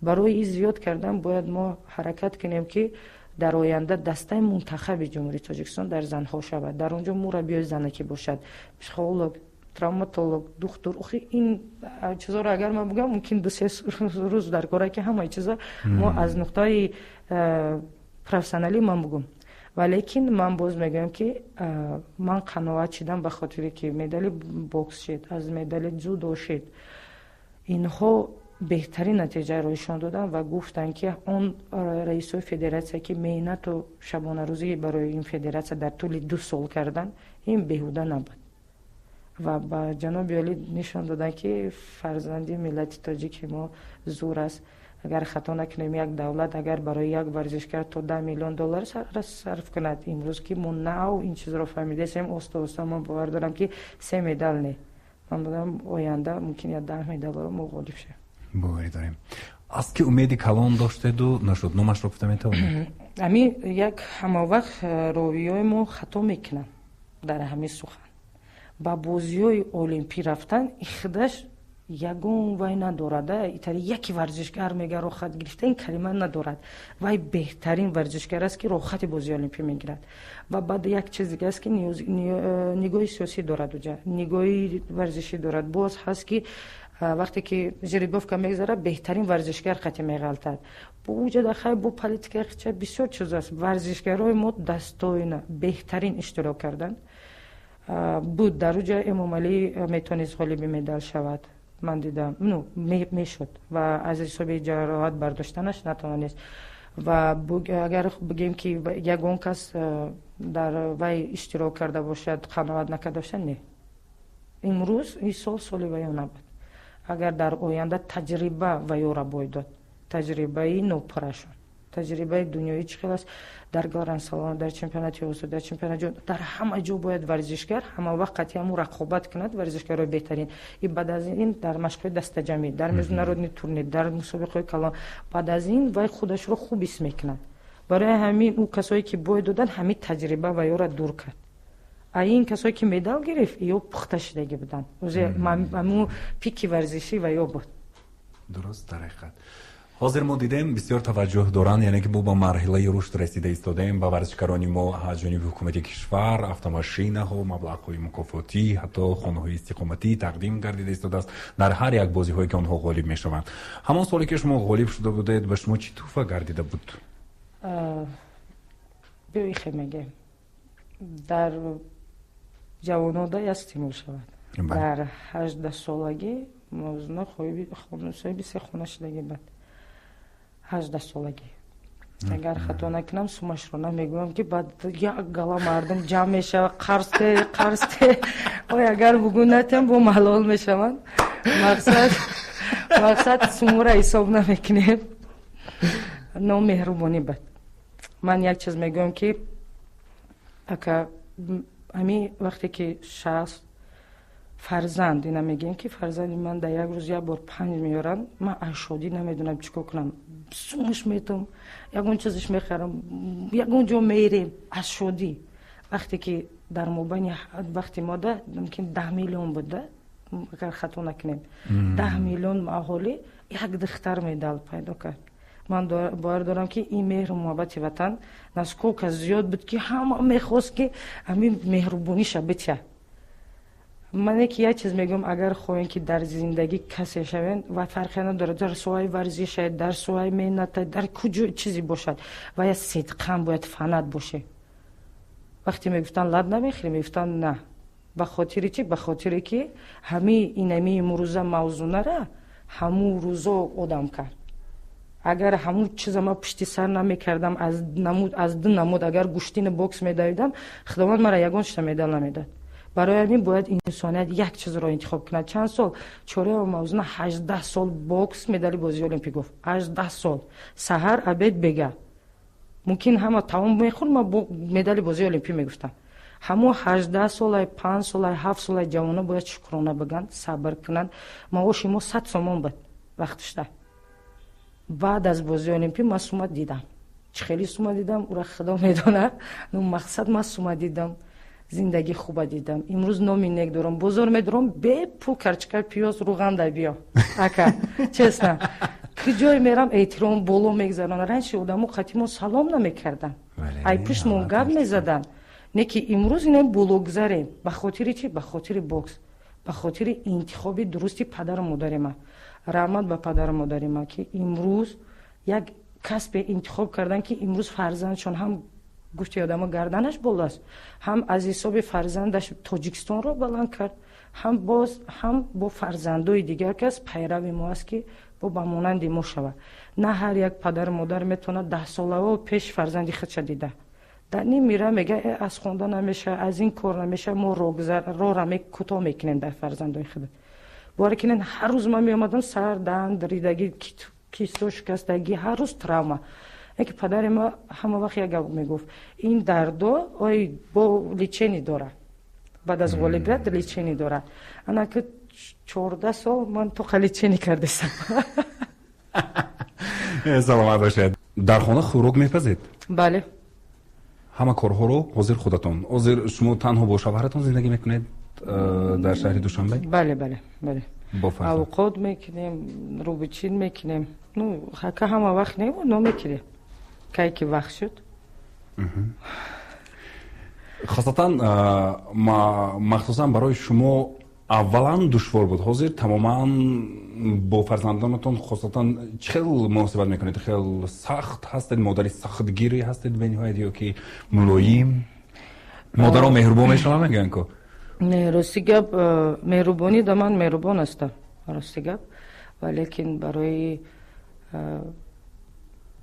Барои ин зиёд кардан бояд мо ҳаракат кунем, ки дар оянда дастаи мунтахаби Ҷумҳурии Тоҷикистон дар занҳо шавад. Дар он ҷо мураббиёи занакӣ бошад, психолог, травматолог, духтур. Охи, ин чизоро агар ман бигӯям, мумкин 2-3 рӯз дар кора, ки ҳамаи чизо мо аз нуқтаи профессионалӣ ман бигӯм. Валекин ман боз мегӯям, ки ман қаноат шидам, ба хотире ки медали бокс шид, аз медали ҷудо шид. Инҳо беҳтарин натиҷаро ишон доданд ва гуфтанд, ки он раисои федератсия, ки меҳнату шабонарӯзӣ барои ин федератсия дар тӯли 2 сол карданд, ин беҳуда набуд. Ва ба ҷаноби олӣ нишон доданд, ки фарзанди миллати тоҷики мо зур аст. Агар хато накунем, як давлат агар барои як варзишгар то 10 миллион доллар сарф кунад, имрӯз ки мо нав ин чизро фаҳмидасем, оста оста ман бовар дорам, ки се медал не, ман будам, оянда мумкин як 10 медалро мо ғолиб шавем. Боварӣ дорем. Аз ки умеди калон доштеду нашуд, номашро гуфта метавонед? Ами як ҳамавақт ровиёи мо хато мекунанд. Дар ҳамин сухан ба бозиҳои олимпӣ рафтан худаш ягон вай надорад. Итари яке варзишгар мега рохат гирифта, ин калима надорад. Вай беҳтарин варзишгар аст, ки рохати бозии олимпӣ мегирад. Ва баъд як чиз дига аст, ки нигоҳи сиёсӣ дорад, уҷа нигоҳи варзишӣ дорад. Боз ҳаст, ки вақте ки жеребьёвка мегзарад, беҳтарин варзишгар қати меғалтад. Бо уҷа дахай бо политика бисёр чиз аст. Варзишгарои мо достойно беҳтарин иштирок карданд. Буд дар уҷа Эмомалӣ метавонист ғолиби медал шавад, ман дидам, ну, мешуд, ва аз ҳисоби ҷароҳат бардоштанаш натавонист. Ва агар бигем, ки ягон кас дар вай иштирок карда бошад, қаноат накарда бошад, не. Имрӯз ин сол соли ваё набуд. Агар дар оянда таҷриба ваёра бой дод, таҷрибаи нопурашон, таҷрибаи дунёӣ чӣ хел аст, дар гранд-слам, дар чемпионати Осиё, дар чемпионати ҷаҳон, дар ҳама ҷо бояд варзишгар ҳама вақт қатъи ҳамун рақобат кунад варзишгарои беҳтарин. И баъд аз ин дар машқҳои дастаҷамъӣ, дар международный турнир, дар мусобиқаҳои калон, баъд аз ин вай худашро хуб ҳис мекунад. Барои ҳамин ӯ касое ки бой доданд, ҳамин таҷриба ваёра дур кард. А ин касое ки медал гирифт, ё пухта шудагӣ буданд, ҳамун пики варзишӣ ваё буд. Дуруст, дар ҳақиқат ҳозир мо дидем, бисёр таваҷҷӯҳ доранд, яъне ки мо ба марҳилаи рушд расида истодаем. Ба варзишгарони мо аз ҷониби ҳукумати кишвар автомошинаҳо, маблағҳои мукофотӣ, ҳатто хонаҳои истиқоматӣ тақдим гардида истодааст дар ҳар як бозиҳое ки онҳо ғолиб мешаванд. Ҳамон соле ки шумо ғолиб шуда будед, ба шумо чӣ тӯҳфа гардида буд? Биё, ихе мегем, дар ҷавонода як стимул шавад. Дар 18-солагӣ Мавзуна соҳиби се хона шудагӣ буд. 18-солагӣ, агар хато накунам, сумашро намегӯям, ки баъд як гала мардум ҷамъ мешавад, қарзте, қарзте. Ой, агар бугӯ натем, бо малол мешаванд. Мақсад сумура ҳисоб намекунем, но меҳрубонӣ буд. Ман як чиз мегӯям, ки ака, ҳамин вақте ки шахс фарзанд, ина мегӯем, ки фарзанди ман дар як рӯз як бор панҷ меёранд, ман аз шодӣ намедонам чӣ кор кунам. Сумаш метам, ягон чизаш мехарам, ягон ҷо мерем аз шодӣ. Вақте ки дар мобайни вақти мода мумкин 10 миллион буда, агар хато накунем, 10 миллион аҳолӣ як духтар медал пайдо кард. Ман бовар дорам, ки ин меҳру муҳаббати ватан насколько зиёд буд, ки ҳама мехост, ки ҳамин меҳрубониша битя. Мане ки як чиз мегӯям: агар хоҳем, ки дар зиндагӣ касе шавем, ва фарқе надорад, дар соҳаи варзиша, дар соҳаи меҳната, дар куҷо чизе бошад, ва я сидқан бояд фанат боше. Вақте мегуфтанд, лат намехӯрӣ, мегуфтанд, на. Ба хотири чӣ? Ба хотире ки ҳамаи инами имрӯза Мавзунара ҳамун рӯзо одам кард. Агар ҳамун чиза ман пушти сар намекардам, аз ду намуд агар гӯштини бокс медавидам, Худованд мара ягон чиза медал намедод. Барои ҳамин бояд инсоният як чизро интихоб кунад. Чанд сол Чорява Мавзуна, 18 сол бокс, медали бозии олимпӣ гуфт. 18 сол, саҳар, обед, бега, мумкин ҳама таом мехӯрд, ман медали бозии олимпӣ мегуфтам. Ҳамон 18 солай, 5 солай, 7 солай ҷавоно бояд шукрона биганд, сабр кунанд. Маоши мо 100 сомон буд вақтишта. Баъд аз бозии олимпӣ ман сума дидам. Чӣ хеле сума дидам, ура Худо медонад. Ну, мақсад, ман сума дидам, зиндагӣ хуба дидам. Имрӯз номи нек дорам, бозор медорам, бепул карчика, пиёз, руған да биё, ака, честно, куҷое мерам, эҳтиром боло мегзаронад. Раньше одамо қати мо салом намекарданд, ай пуштмон гап мезаданд. Не ки имрӯз ино бологзарем. Ба хотири чӣ? Ба хотири бокс, ба хотири интихоби дурусти падару модари ман. Раҳмат ба падару модари ман, ки имрӯз як касбе интихоб карданд, ки имрӯз фарзандшон ҳам, гуфти одамо, гарданаш болоаст, ҳам аз ҳисоби фарзандаш Тоҷикистонро баланд кард, ҳам боз ҳам бо фарзандои дигар кас пайрави мо аст, ки бо ба монанди мо шавад. На ҳар як падару модар метавонад даҳсолао пеш фарзанди худша дида. Дар ним мира мега, аз хонда намеша, аз ин кор намеша. Мо роҳра кӯтоҳ мекунем дар фарзандои худ. Бовар кунед, ҳар рӯз ман меомадам, сар даҳан ридагӣ, кисто шикастагӣ, ҳар рӯз травма. Яке падари ма ҳама вақт як гап мегуфт: ин дардо ой бо лечение дорад, баъд аз ғолибият лечение дорад. Ана ки 14 сол ман тоқа лечение кардесам. Саломат бошед. Дар хона хӯрок мепазед? Бале. Ҳама корҳоро ҳозир худатон. Ҳозир шумо танҳо бо шавҳаратон зиндагӣ мекунед дар шаҳри Душанбе? Бале, бале, бале. Авқот мекунем, рӯбичин мекунем. Ну, хака ҳама вақт не, но мекунем. Кай ки вақт шуд. Хосатан, махсусан барои шумо аввалан душвор буд. Ҳозир тамоман бо фарзандонатон хосатан чӣ хел муносибат мекунед? Хел сахт ҳастед, модари сахтгирӣ ҳастед бениҳоят ё ки мулоим? Модаро меҳрубон мешаванд, мегӯянд ку? Не, рости гап, меҳрубонӣ да ман меҳрубон ҳастам, рости гап. Валекин барои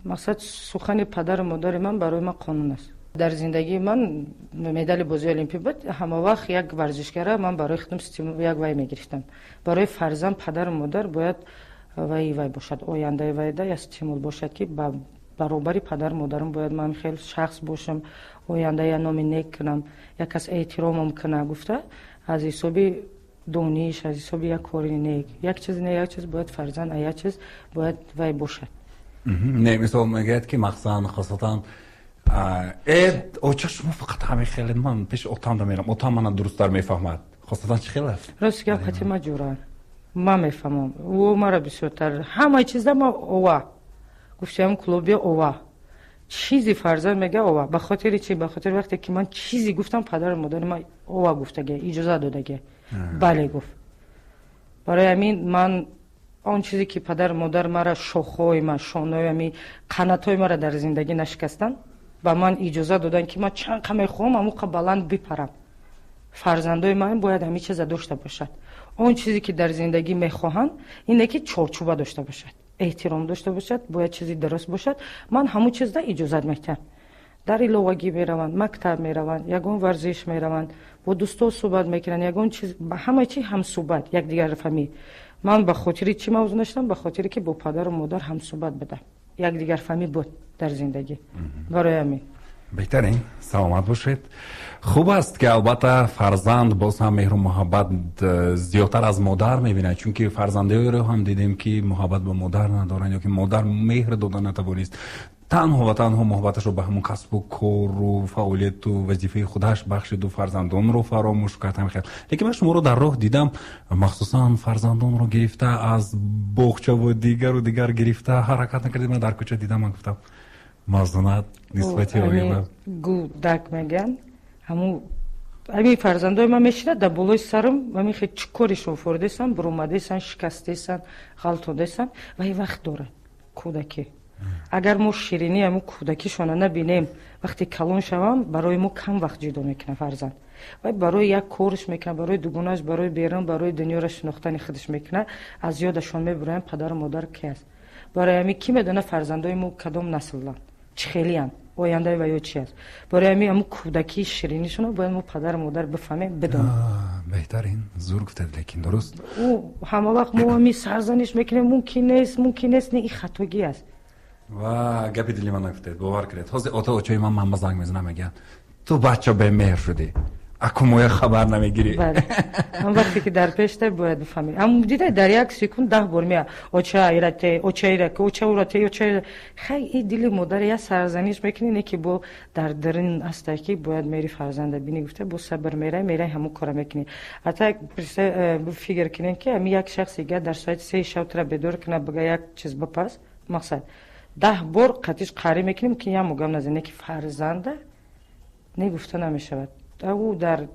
мақсад сухани падару модари ман барои ман қонун аст. Дар зиндагии ман медали бозии олимпӣ буд. Ҳама вақт як варзишгара ман барои худам як вай мегирифтам. Барои фарзанд падару модар бояд вай бошад, ояндаи вайда як стимул бошад, ки ба баробари падару модарам бояд ман хел шахс бошам, оянда я номи нек кунам, як кас эҳтиромам куна гуфта, аз ҳисоби дониш, аз ҳисоби як кори нек, як чиз не, як чиз бояд фарзанд, а як чиз бояд вай бошад. Не, мисол мегӯяд, ки махсусан хосатан оча, шумо фақат ҳамин хеле, ман пеши отамда мерам, отам мана дурусттар мефаҳмад. Хосатан чӣ хел аст? Рости гап, хати ма ҷура ман мефаҳмам, ӯ мара бисёртар ҳамаи чизда ма ова гуфтиам, клуби ова, чизи фарзанд мега ова. Ба хотири чи? Ба хотири вақте ки ман чизи гуфтам, падару модари ман ова гуфтаге, иҷоза додаге, бале гуфт. Барои ҳамин ман он чизе ки падару модар мара, шохҳои ман, шонаҳои ами қанатҳои мара дар зиндагӣ нашикастанд, ба ман иҷоза доданд, ки ман чанд қа мехоҳам, ҳамон қа баланд бипарам. Фарзандои ман бояд ҳамин чиза дошта бошад. Он чизе ки дар зиндагӣ мехоҳанд, ине ки чорчӯба дошта бошад, эҳтиром дошта бошад, бояд чизи дуруст бошад. Ман ҳамон чизда иҷозат медиҳам. Дар иловагӣ мераванд, мактаб мераванд, ягон варзиш мераванд, бо дӯсто суҳбат мекунанд, ягон чиз, ба ҳама чи ҳамсуҳбат, якдигарфаҳмӣ. Ман ба хотири чӣ мавзӯъ наштам? Ба хотире ки бо падару модар ҳамсуҳбат будам, якдигарфаҳмӣ буд дар зиндагӣ. Барои ҳамин. Беҳтарин, саломат бошед. Хуб аст, ки албатта фарзанд боз ҳам меҳру муҳаббат зиёдтар аз модар мебинад, чунки фарзандиро ҳам дидем, ки муҳаббат ба модар надоранд ё ки модар меҳр дода натавонист, танҳо ва танҳо муҳаббаташро ба ҳамон касбу кору фаъолияту вазифаи худаш бахшиду фарзандонро фаромӯш кард. Ҳамин хел. Лекин ман шуморо дар роҳ дидам, махсусан фарзандонро гирифта аз боғчаву дигару дигар гирифта ҳаракат накардед. Ман дар кӯча дидам, ман гуфтам, мавзунат нисбати оила. Гудак мегӯянд, ҳамун ҳамин фарзандои ман мешинад дар болои сарам, ҳамин хел чӣ коришон фурдесан, буромадесан, шикастесан, ғалтодесан, вай вақт дорад кӯдакӣ. Агар мо ширинии ҳамун кӯдакишона набинем, вақте калон шавам, барои мо кам вақт ҷудо мекунад фарзанд. Вай барои як корш мекунад, барои дугонааш, барои берун, барои дунёро шинохтани худаш мекунад, аз ёдашон мебуроянд падару модар ки аст. Барои ҳамин кӣ медонад фарзандои мо кадом насланд, чӣ хелиянд, ояндаи ва ё чи аст. Барои ҳамин ҳамун кӯдакии ширинишона бояд мо падару модар бифаҳмем, бидонем. Беҳтарин, зур гуфтед, лекин дуруст. Ӯ ҳама вақт мо ҳами сарзаниш мекунем, мумкин нест, мумкин нест. Не, ин хатогӣ аст. Ва гапи дили ман нагуфтед, бовар кунед. Ҳозир ота очаи ман манба занг мезанам, мегӯянд, ту бача бемеҳр шудӣ, аку моя хабар намегирӣ. Ҳам вақте ки дар пешта бояд бифаҳмӣ. Ҳам дида, дар як секунд 10 бор мея, оча ирате, оча ираке, оча урате, оча. Хай, и дили модар я сарзаниш мекунӣ, не ки бо дар дарин аста, ки бояд мери фарзанда бинӣ гуфта, бо сабр мерай, мерай, ҳамун кора мекунӣ. Ҳатто фикр кунем, ки ҳами як шахси га дар соати 3 шаб тура бедор кунад, бига як чиз бипаз, мақсад 10 бор қатиш қарӣ мекунем, ки як мугам назанӣ, ки фарзанда не гуфта намешавад. Ӯ дар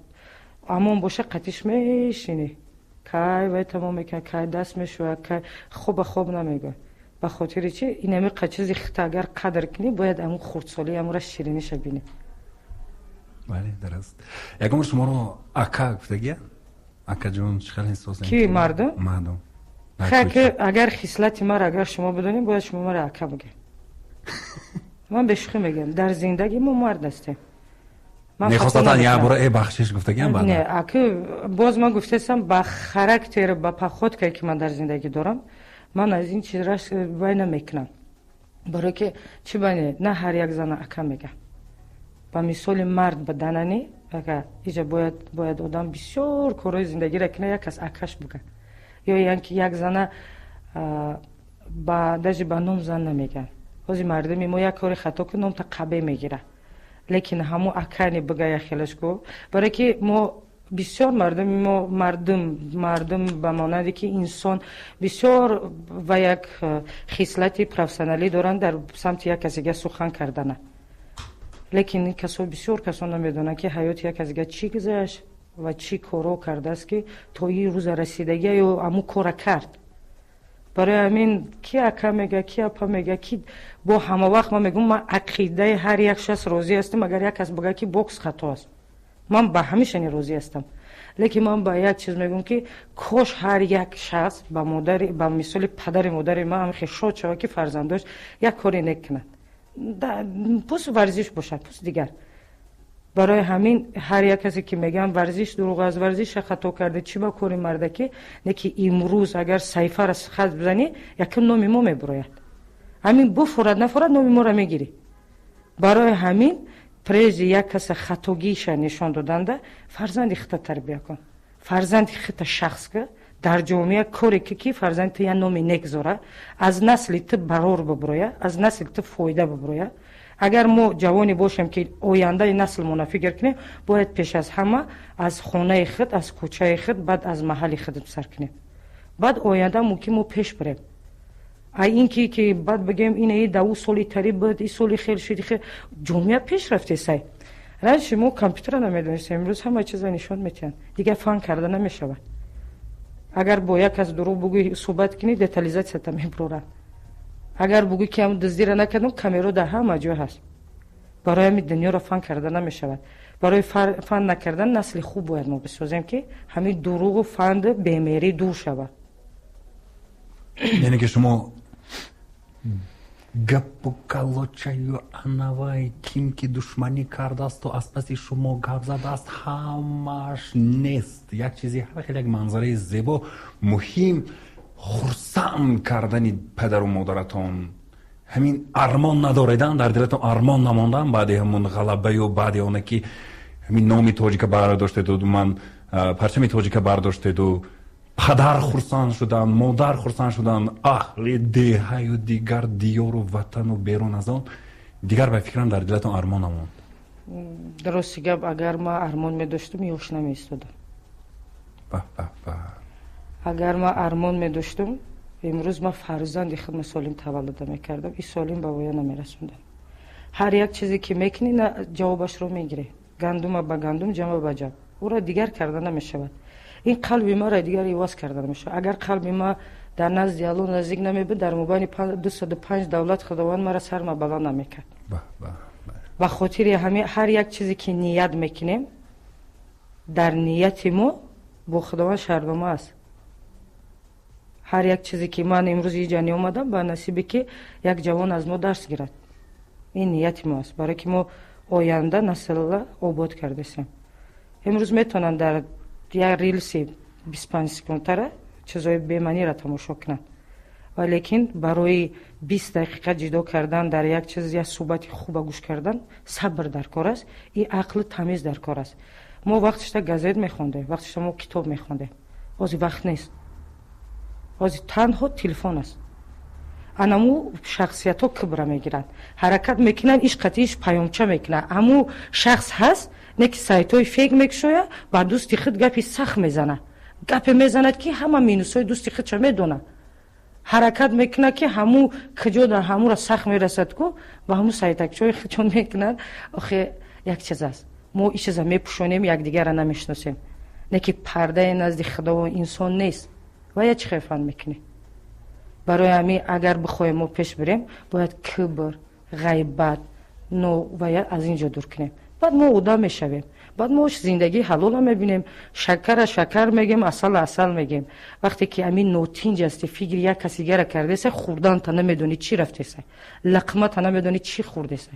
амон боша, қатиш мешинӣ, кай вай тамом мекунад, кай даст мешӯяд, кай хоба хоб намегӯяд. Ба хотири чи? Инами чизи хита агар қадр кунӣ, бояд ҳамун хурдсолӣ ҳамура шириниша бинӣ. Бале, дуруст. Ягон бор шуморо ака гуфтагия? Акаҷон, чӣ хел ҳиссос? Ки, мардум? Мардум. Хай, агар хислати мара агар шумо бидонед, бояд шумо мара ака бигӯед. Ман бешӯхӣ мегӯям, дар зиндагӣ мо мард ҳастем. Мехостатан як бора бахшиш гуфтагиам баъд? Не, аки боз ман гуфтаистам, ба характер, ба походкае ки ман дар зиндагӣ дорам, ман аз ин чиз вай намекунам. Барое ки чӣ бане, на ҳар як зана ака мега. Ба мисоли мард буданани ака иҷа бояд одам бисёр корҳои зиндагиро кунад, як кас акаш буга. Ё янки як зана ба даже ба ном зан намегӯянд. Ҳозир мардуми мо як кори хато кун, номта қабе мегирад. Лекин ҳамун акани бига яхелаш ку, барое ки мо бисёр мардуми мо, мардум ба монанде ки инсон бисёр ва як хислати профессионалӣ доранд дар самти як касига сухан кардана. Лекин касо, бисёр касон намедонанд, ки ҳаёти як касига чӣ гузашт ва чӣ корҳо кардааст, ки то ин рӯза расидагия ё ҳамун кора кард. Барои ҳамин ки ака мега, ки апа мега, ки бо ҳама вақт ман мегӯм, ман ақидаи ҳар як шахс розӣ ҳастам. Агар як кас бигӯяд, ки бокс хато аст, ман ба ҳамешани розӣ ҳастам. Лекин ман ба як чиз мегӯм, ки кош ҳар як шахс ба модари, ба мисоли падари модари ман ҳамихе шод шавад, ки фарзандош як кори нек кунад, пусть варзиш бошад, пусть дигар. Барои ҳамин ҳар як касе ки мегӯянд, варзиш дурӯғ аст, варзиша хато карда, чӣ ба кори мардакӣ, не ки имрӯз агар саҳифаро хат бизанӣ, якум номи мо мебурояд. Ҳамин буфурад, нафурад, номи моро мегирӣ. Барои ҳамин прежде як каса хатогиша нишон доданда, фарзанди хита тарбия кун, фарзанди хита шахс ка дар ҷомеа коре ки фарзанди ту як номи нек зора, аз насли ту барор бубуроя, аз насли ту фоида бубуроя. Агар мо ҷавоне бошем, ки ояндаи наслмона фикр кунем, бояд пеш аз ҳама аз хонаи худ, аз кӯчаи худ, баъд аз маҳалли худ сар кунем. Баъд оянда мумкин мо пеш бирем. А ин ки баъд бигем, ина даву соли тари буд, и соли хел шуд, ҷомеа пеш рафтесай. Раньше мо компютера намедонистем, имрӯз ҳама чиза нишон метиҳанд, дигар фан карда намешавад. Агар бо як кас дурӯғ бугӯи, суҳбат кунӣ, детализатсията мебуроранд. Агар бугӯӣ, ки ҳам дуздира накардам, камеро дар ҳама ҷой ҳаст. Барои ҳамин дунёро фан карда намешавад. Барои фан накардан насли хуб бояд мо бисозем, ки ҳамин дурӯғу фанду бемерӣ дур шавад. Яъне ки шумо гапу калочаю анавай, ким ки душманӣ кардаасту аз паси шумо гап задааст, ҳамааш нест, як чизи ҳар хел, як манзараи зебо. Муҳим хурсанд кардани падару модаратон, ҳамин армон надоредан, дар дилатон армон намондан баъди ҳамун ғалабаю баъди оне ки ҳамин номи тоҷика бардоштеду, ман парчами тоҷика бардоштеду, падар хурсанд шуданд, модар хурсанд шуданд, аҳли деҳаю дигар диёру ватану берун аз он. Дигар ба фикрам, дар дилатон армон намонд. Рости гап, агар ман армон медоштум, ёш намеистодам. Агар ман армон медоштум, имрӯз ман фарзанди худма солим таваллуда мекардам, и солим ба воя намерасондам. Ҳар як чизе ки мекунӣ, ҷавобашро мегирӣ. Гандума ба гандум, ҷама ба ҷав, ӯро дигар карда намешавад. Ин қалби маро дигар иваз карда намешавад. Агар қалби ма дар назди Алло наздик намебуд, дар мобайни 205 давлат Худованд мара сарма баланд намекард. Ба хотири ҳар як чизе ки ният мекунем, дар нияти мо бо Худованд шартнома аст. Ҳар як чизе ки ман имрӯз иҷа омадам, ба насибе ки як ҷавон аз мо дарс гирад, ин нияти мо аст, барое ки мо оянда насла обод кардасем. Имрӯз метавонанд дар як рилси 25 секундтара чизҳои бемаъниро тамошо кунанд, валекин барои 20 дақиқа ҷидо кардан дар як чиз, як суҳбати хуба гӯш кардан, сабр дар кор аст и ақли тамиз дар кор аст. Мо вақтишта газет мехондем, вақтишта мо китоб мехондем. Ҳозир вақт нест, ҳозир танҳо телефон аст. Анаму шахсиятҳо кибра мегиранд, ҳаракат мекунанд, иш қатъи иш паёмча мекунанд. Ҳаму шахс ҳаст, не ки сайтҳои фейк мекушояд, ба дӯсти худ гапи сахт мезанад, гапе мезанад, ки ҳама минусҳои дӯсти худша медонад. Ҳаракат мекунад, ки ҳаму куҷо дар ҳамура сахт мерасад ку, ба ҳаму сайтакчаҳои худшон мекунанд. Охе, як чиз аст: мо ин чиза мепӯшонем, якдигарра намешиносем, не ки пардаи назди Худо инсон нест ва я чӣ хел фан мекунем. Барои ҳамин агар бихоҳем мо пеш бирем, бояд кибр, ғайбат но ва аз ин ҷо дур кунем. Баъд мо одам мешавем, баъд мо зиндагии ҳалола мебинем, шакара шакар мегем, асала асал мегем. Вақте ки ҳамин нотинҷ ҳасти, фикри як каси дигара кардеса, хӯрданта намедонӣ чӣ рафтеса, лақмата намедонӣ чӣ хӯрдеса.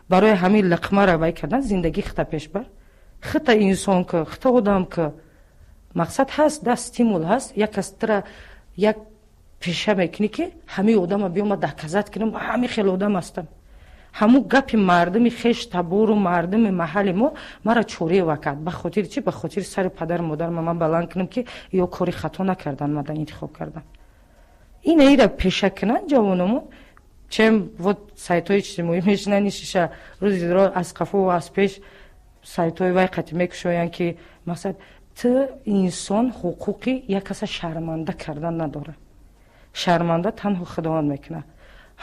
Барои ҳамин лақмара вай кардан, зиндагӣ хита пеш бар, хита инсон ки, хита одам ки мақсад ҳаст, да стимул ҳаст. Як кас тира як пеша мекунӣ, ки ҳамин одама биёма доказать кунам, ҳамин хел одам ҳастам. Ҳамун гапи мардуми хеш табору мардуми маҳалли мо мара чорева кард. Ба хотири чӣ? Ба хотири сари падару модарма ман баланд кунам, ки ё кори хато накардан, мадан интихоб кардам. Ина ира пеша кунанд ҷавономон. Чем вот сайтҳои иҷтимоӣ мешинани, шиша рӯзи ро аз қафо, аз пеш сайтҳои вай қатӣ мекушоянд, ки мақсад ту инсон ҳуқуқи як каса шарманда кардан надорад. Шарманда танҳо Худованд мекунад.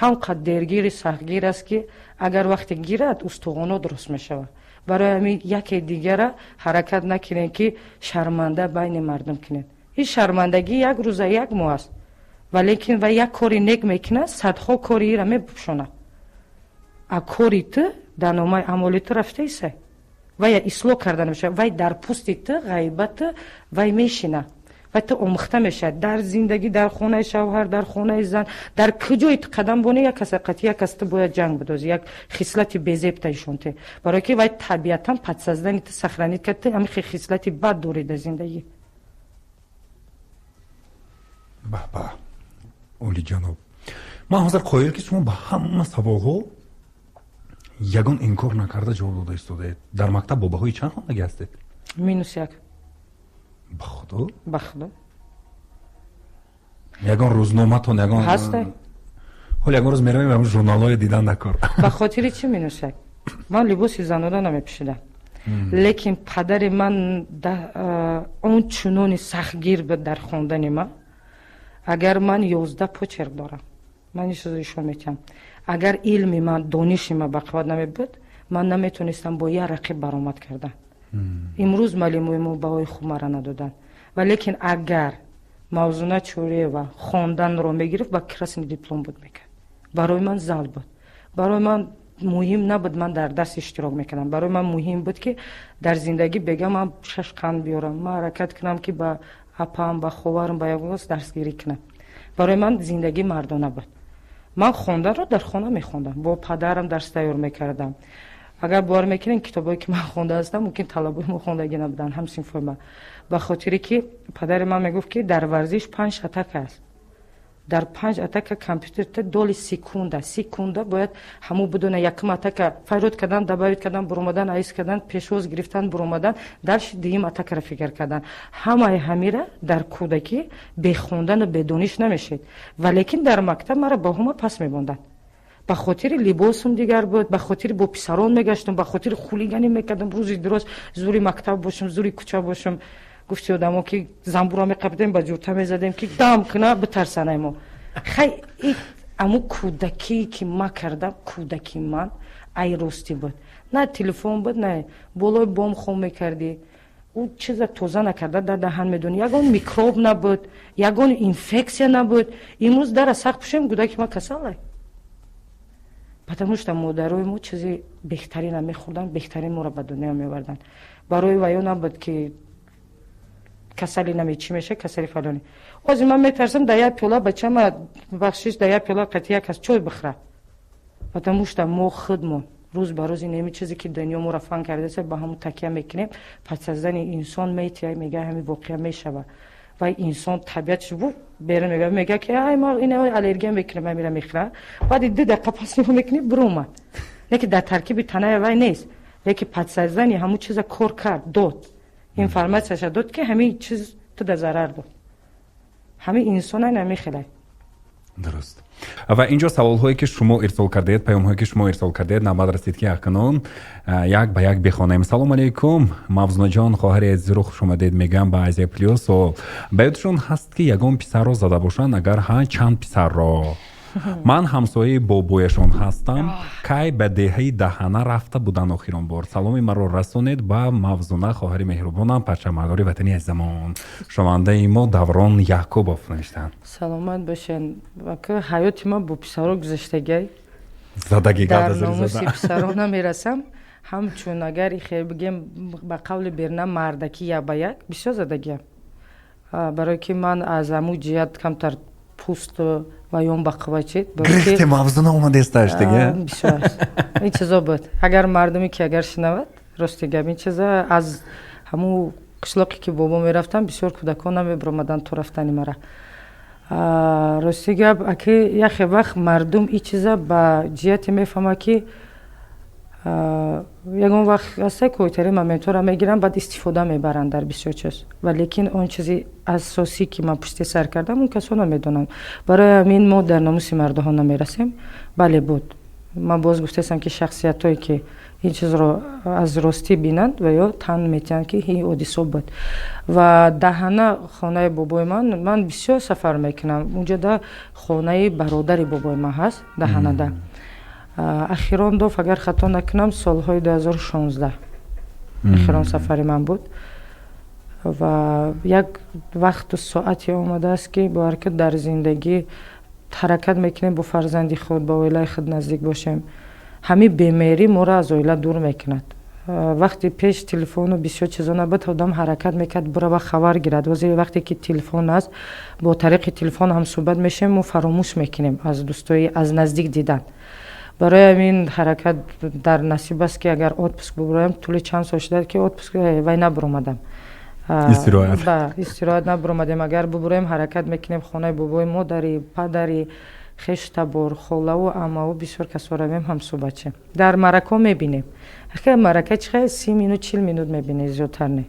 Ҳам қад дергири сахтгир аст, ки агар вақте гирад, устухоно дуруст мешавад. Барои ҳамин яке дигара ҳаракат накунем, ки шарманда байни мардум кунем. Ин шармандагӣ як рӯза, як моҳ аст, валекин вай як кори нек мекунад, садҳо кори ира мепӯшонад. А кори ту дар номаи амоли ту рафтаиса, вай ислоҳ карда намешавад. Вай дар пӯсти ту ғайбату вай мешинад, вай ту омӯхта мешавад дар зиндагӣ, дар хонаи шавҳар, дар хонаи зан, дар куҷое ту қадам бонӣ, як каса қатъи як кас ту бояд ҷанг бидозӣ, як хислати безебта ишонте, барое ки вай табиатан подсознание ту сохранить кард, ту ҳамин хислати бад дорӣ дар зиндагӣ. Баҳ-баҳ, олиҷаноб! Ман ҳозир қоил, ки шумо ба ҳама саволҳо ягон инкор накарда ҷавоб дода истодаед. Дар мактаб бо баҳои чанд хондагӣ ҳастед? -1. Ба Худо? Ба Худо. Ягон рӯзноматон, ягон ҳаста? Ҳол ягон рӯз меравем, ҳамн журналҳои дидан накор. Ба хотири чӣ -1? Ман либоси занона намепӯшидам, лекин падари ман он чунони сахтгир буд дар хондани ман. Агар ман 11 почерк дорам, ман ин чизо ишон метиҳам, агар илми ман, дониши ман бақувват намебуд, ман наметонистам бо як рақиб баромад кардан. Имрӯз маълимои мо баҳои хуб мара надоданд, валекин агар Мавзуна Чӯриева хонданро мегирифт, ба красный диплом буд мекард. Барои ман зал буд, барои ман муҳим набуд ман дар дарс иштирок мекардам. Барои ман муҳим буд, ки дар зиндагӣ бега ман шаш қанд биёрам, ман ҳаракат кунам, ки ба апам, ба ховарам, ба ягон дарсгирӣ кунам. Барои ман зиндагӣ мардона буд. Ман хонданро дар хона мехондам, бо падарам дарс тайёр мекардам. Агар бовар мекунем, китобое ки ман хонда ҳастам, мумкин талабои мо хондагӣ набуданд, ҳамсинфои ман, ба хотире ки падари ман мегуфт, ки дар варзиш панҷ атака аст. Дар панҷ атака компютерта доли секунда секунда бояд ҳамун бидона: якум атака файрод кардан, добавить кардан, буромадан, аиз кардан, пешвоз гирифтан, буромадан, дальше дуюм атакаро фикр кардан. Ҳамаи ҳамира дар кӯдакӣ бехондану бедониш намешед. Валекин дар мактаб мара баҳома пас мемонданд, ба хотири либосум дигар буд, ба хотири бо писарон мегаштам, ба хотири хулиганӣ мекардам. Рӯзи дуроз зури мактаб бошам, зури кӯча бошам, гуфти одамо, ки замбура меқабидем, ба ҷурта мезадем, ки дам куна, битарсанай мо. Хай, аму кӯдакие ки ма кардам, кӯдаки ман ай ростӣ буд. На телефон буд, на болои бом хом мекардӣ, ӯ чиза тоза накарда дар даҳан медонӣ, ягон микроб набуд, ягон инфексия набуд. Имрӯз дара сахт пӯшем, кӯдаки ма касалай, потому что модарои мо чизи беҳтарина мехӯрданд, беҳтарин моро ба дунё меоварданд. Барои ваё набуд, ки касали наме чӣ меша, касали фалони. Ҳозир ман метарсам дар як пиёла бачама, бахшиш, дар як пиёла қати як кас чой бихӯра, потому что мо худмон рӯз ба рӯз инами чизе ки дунё моро фан кардааст, ба ҳамун такя мекунем. Подсознание инсон метия, мега, ҳамин воқеа мешава. Вай инсон табиатш бу берун мега, ки ай ма ина аллергия мекунам, ҳамира мехӯра. Баъди 2 дақиқа пас нигоҳ мекунӣ, биромад, леки дар таркиби танаи вай нест, леки подсознание ҳамун чиза кор кард, дод, информатсияша дод, ки ҳамин чиз ту да зарар дод. Ҳамин инсон айн ҳамин. Дуруст. Ва инҷо саволҳое, ки шумо ирсол кардаед, паёмҳое, ки шумо ирсол кардаед, навбат расид, ки акнун як ба як бихонем. Салом алейкум, Мавзунаҷон, хоҳари азизро, хуш омадед мегӯям ба Азия Плюс. Ба ёдшон ҳаст, ки ягон писарро зада бошанд? Агар ҳа, чанд писарро? Ман ҳамсояи бобояшон ҳастам. Кай ба деҳаи Даҳана рафта буданд охирон бор? Саломи маро расонед ба Мавзуна, хоҳари меҳрубонам, парчамбардори ватани азизамон. Шунавандаи мо Даврон Яъкубов навиштаанд. Саломат бошен. Ҳаёти ман бо писаро гузаштагиай. Задагӣ. Дар номуси писаро намерасам. Ҳамчун агар ихе бигем, ба қавли берна, мардакӣ, як ба як бисёр задагиам, барое ки ман аз ҳамун ҷиҳат камтар пусту ваён бақувват чид. Гирифте, Мавзуна омадесташ дига. Бисёр аст ин чизо буд. Агар мардуме ки агар шинавад, рости гап, ин чиза аз ҳамун қишлоқе ки бобо мерафтам, бисёр кӯдакон намебиромаданд то рафтани мара. Рости гап, аки яхе вақт мардум ин чиза ба ҷиҳате мефаҳмад, ки Ягон вақт ҳаста, койтари моментҳоро мегиранд, баъд истифода мебаранд дар бисёр чиз. Ва лекин он чизи асосӣ, ки ман пушти сар кардам, он касо намедонанд. Барои ҳамин мо дар номуси мардоҳо намерасем. Бале, буд. Ман боз гуфтаистам, ки шахсиятҳое, ки ин чизро аз ростӣ бинанд ва ё тан метиҳанд, ки ин ҳодисо буд. Ва даҳана хонаи бобои ман, ман бисёр сафар мекунам, унҷода хонаи бародари бобои ман ҳаст даҳанада. Ахирон доф, агар хато накунам, солҳои 2016 ахирон сафари ман буд. Ва як вақту соате омадааст, ки бовар ки дар зиндагӣ ҳаракат мекунем, бо фарзанди худ, ба оилаи худ наздик бошем. Ҳамин бемеҳрӣ моро аз оила дур мекунад. Вақти пеш телефону бисёр чизо набуд, одам ҳаракат мекард, бирава, хабар гирад. Ози вақте ки телефон аст, бо тариқи телефон ҳам суҳбат мешавем, мо фаромӯш мекунем аз дӯстои аз наздик дидан. Барои ҳамин ҳаракат дар насиб аст, ки агар отпуск бубароям. Тӯли чанд сол шуда, ки отпуск вай набуромадам. Истироҳат. Ба истироҳат набуромадем. Агар бубуроем, ҳаракат мекунем хонаи бобои, модари, падари, хештабор, холаву амаву, бисёр касо равем, ҳамсӯҳбат шем. Дар маърако мебинем. Маърака чи хел, 30 минут, 40 минут мебинед, зиёдтар не.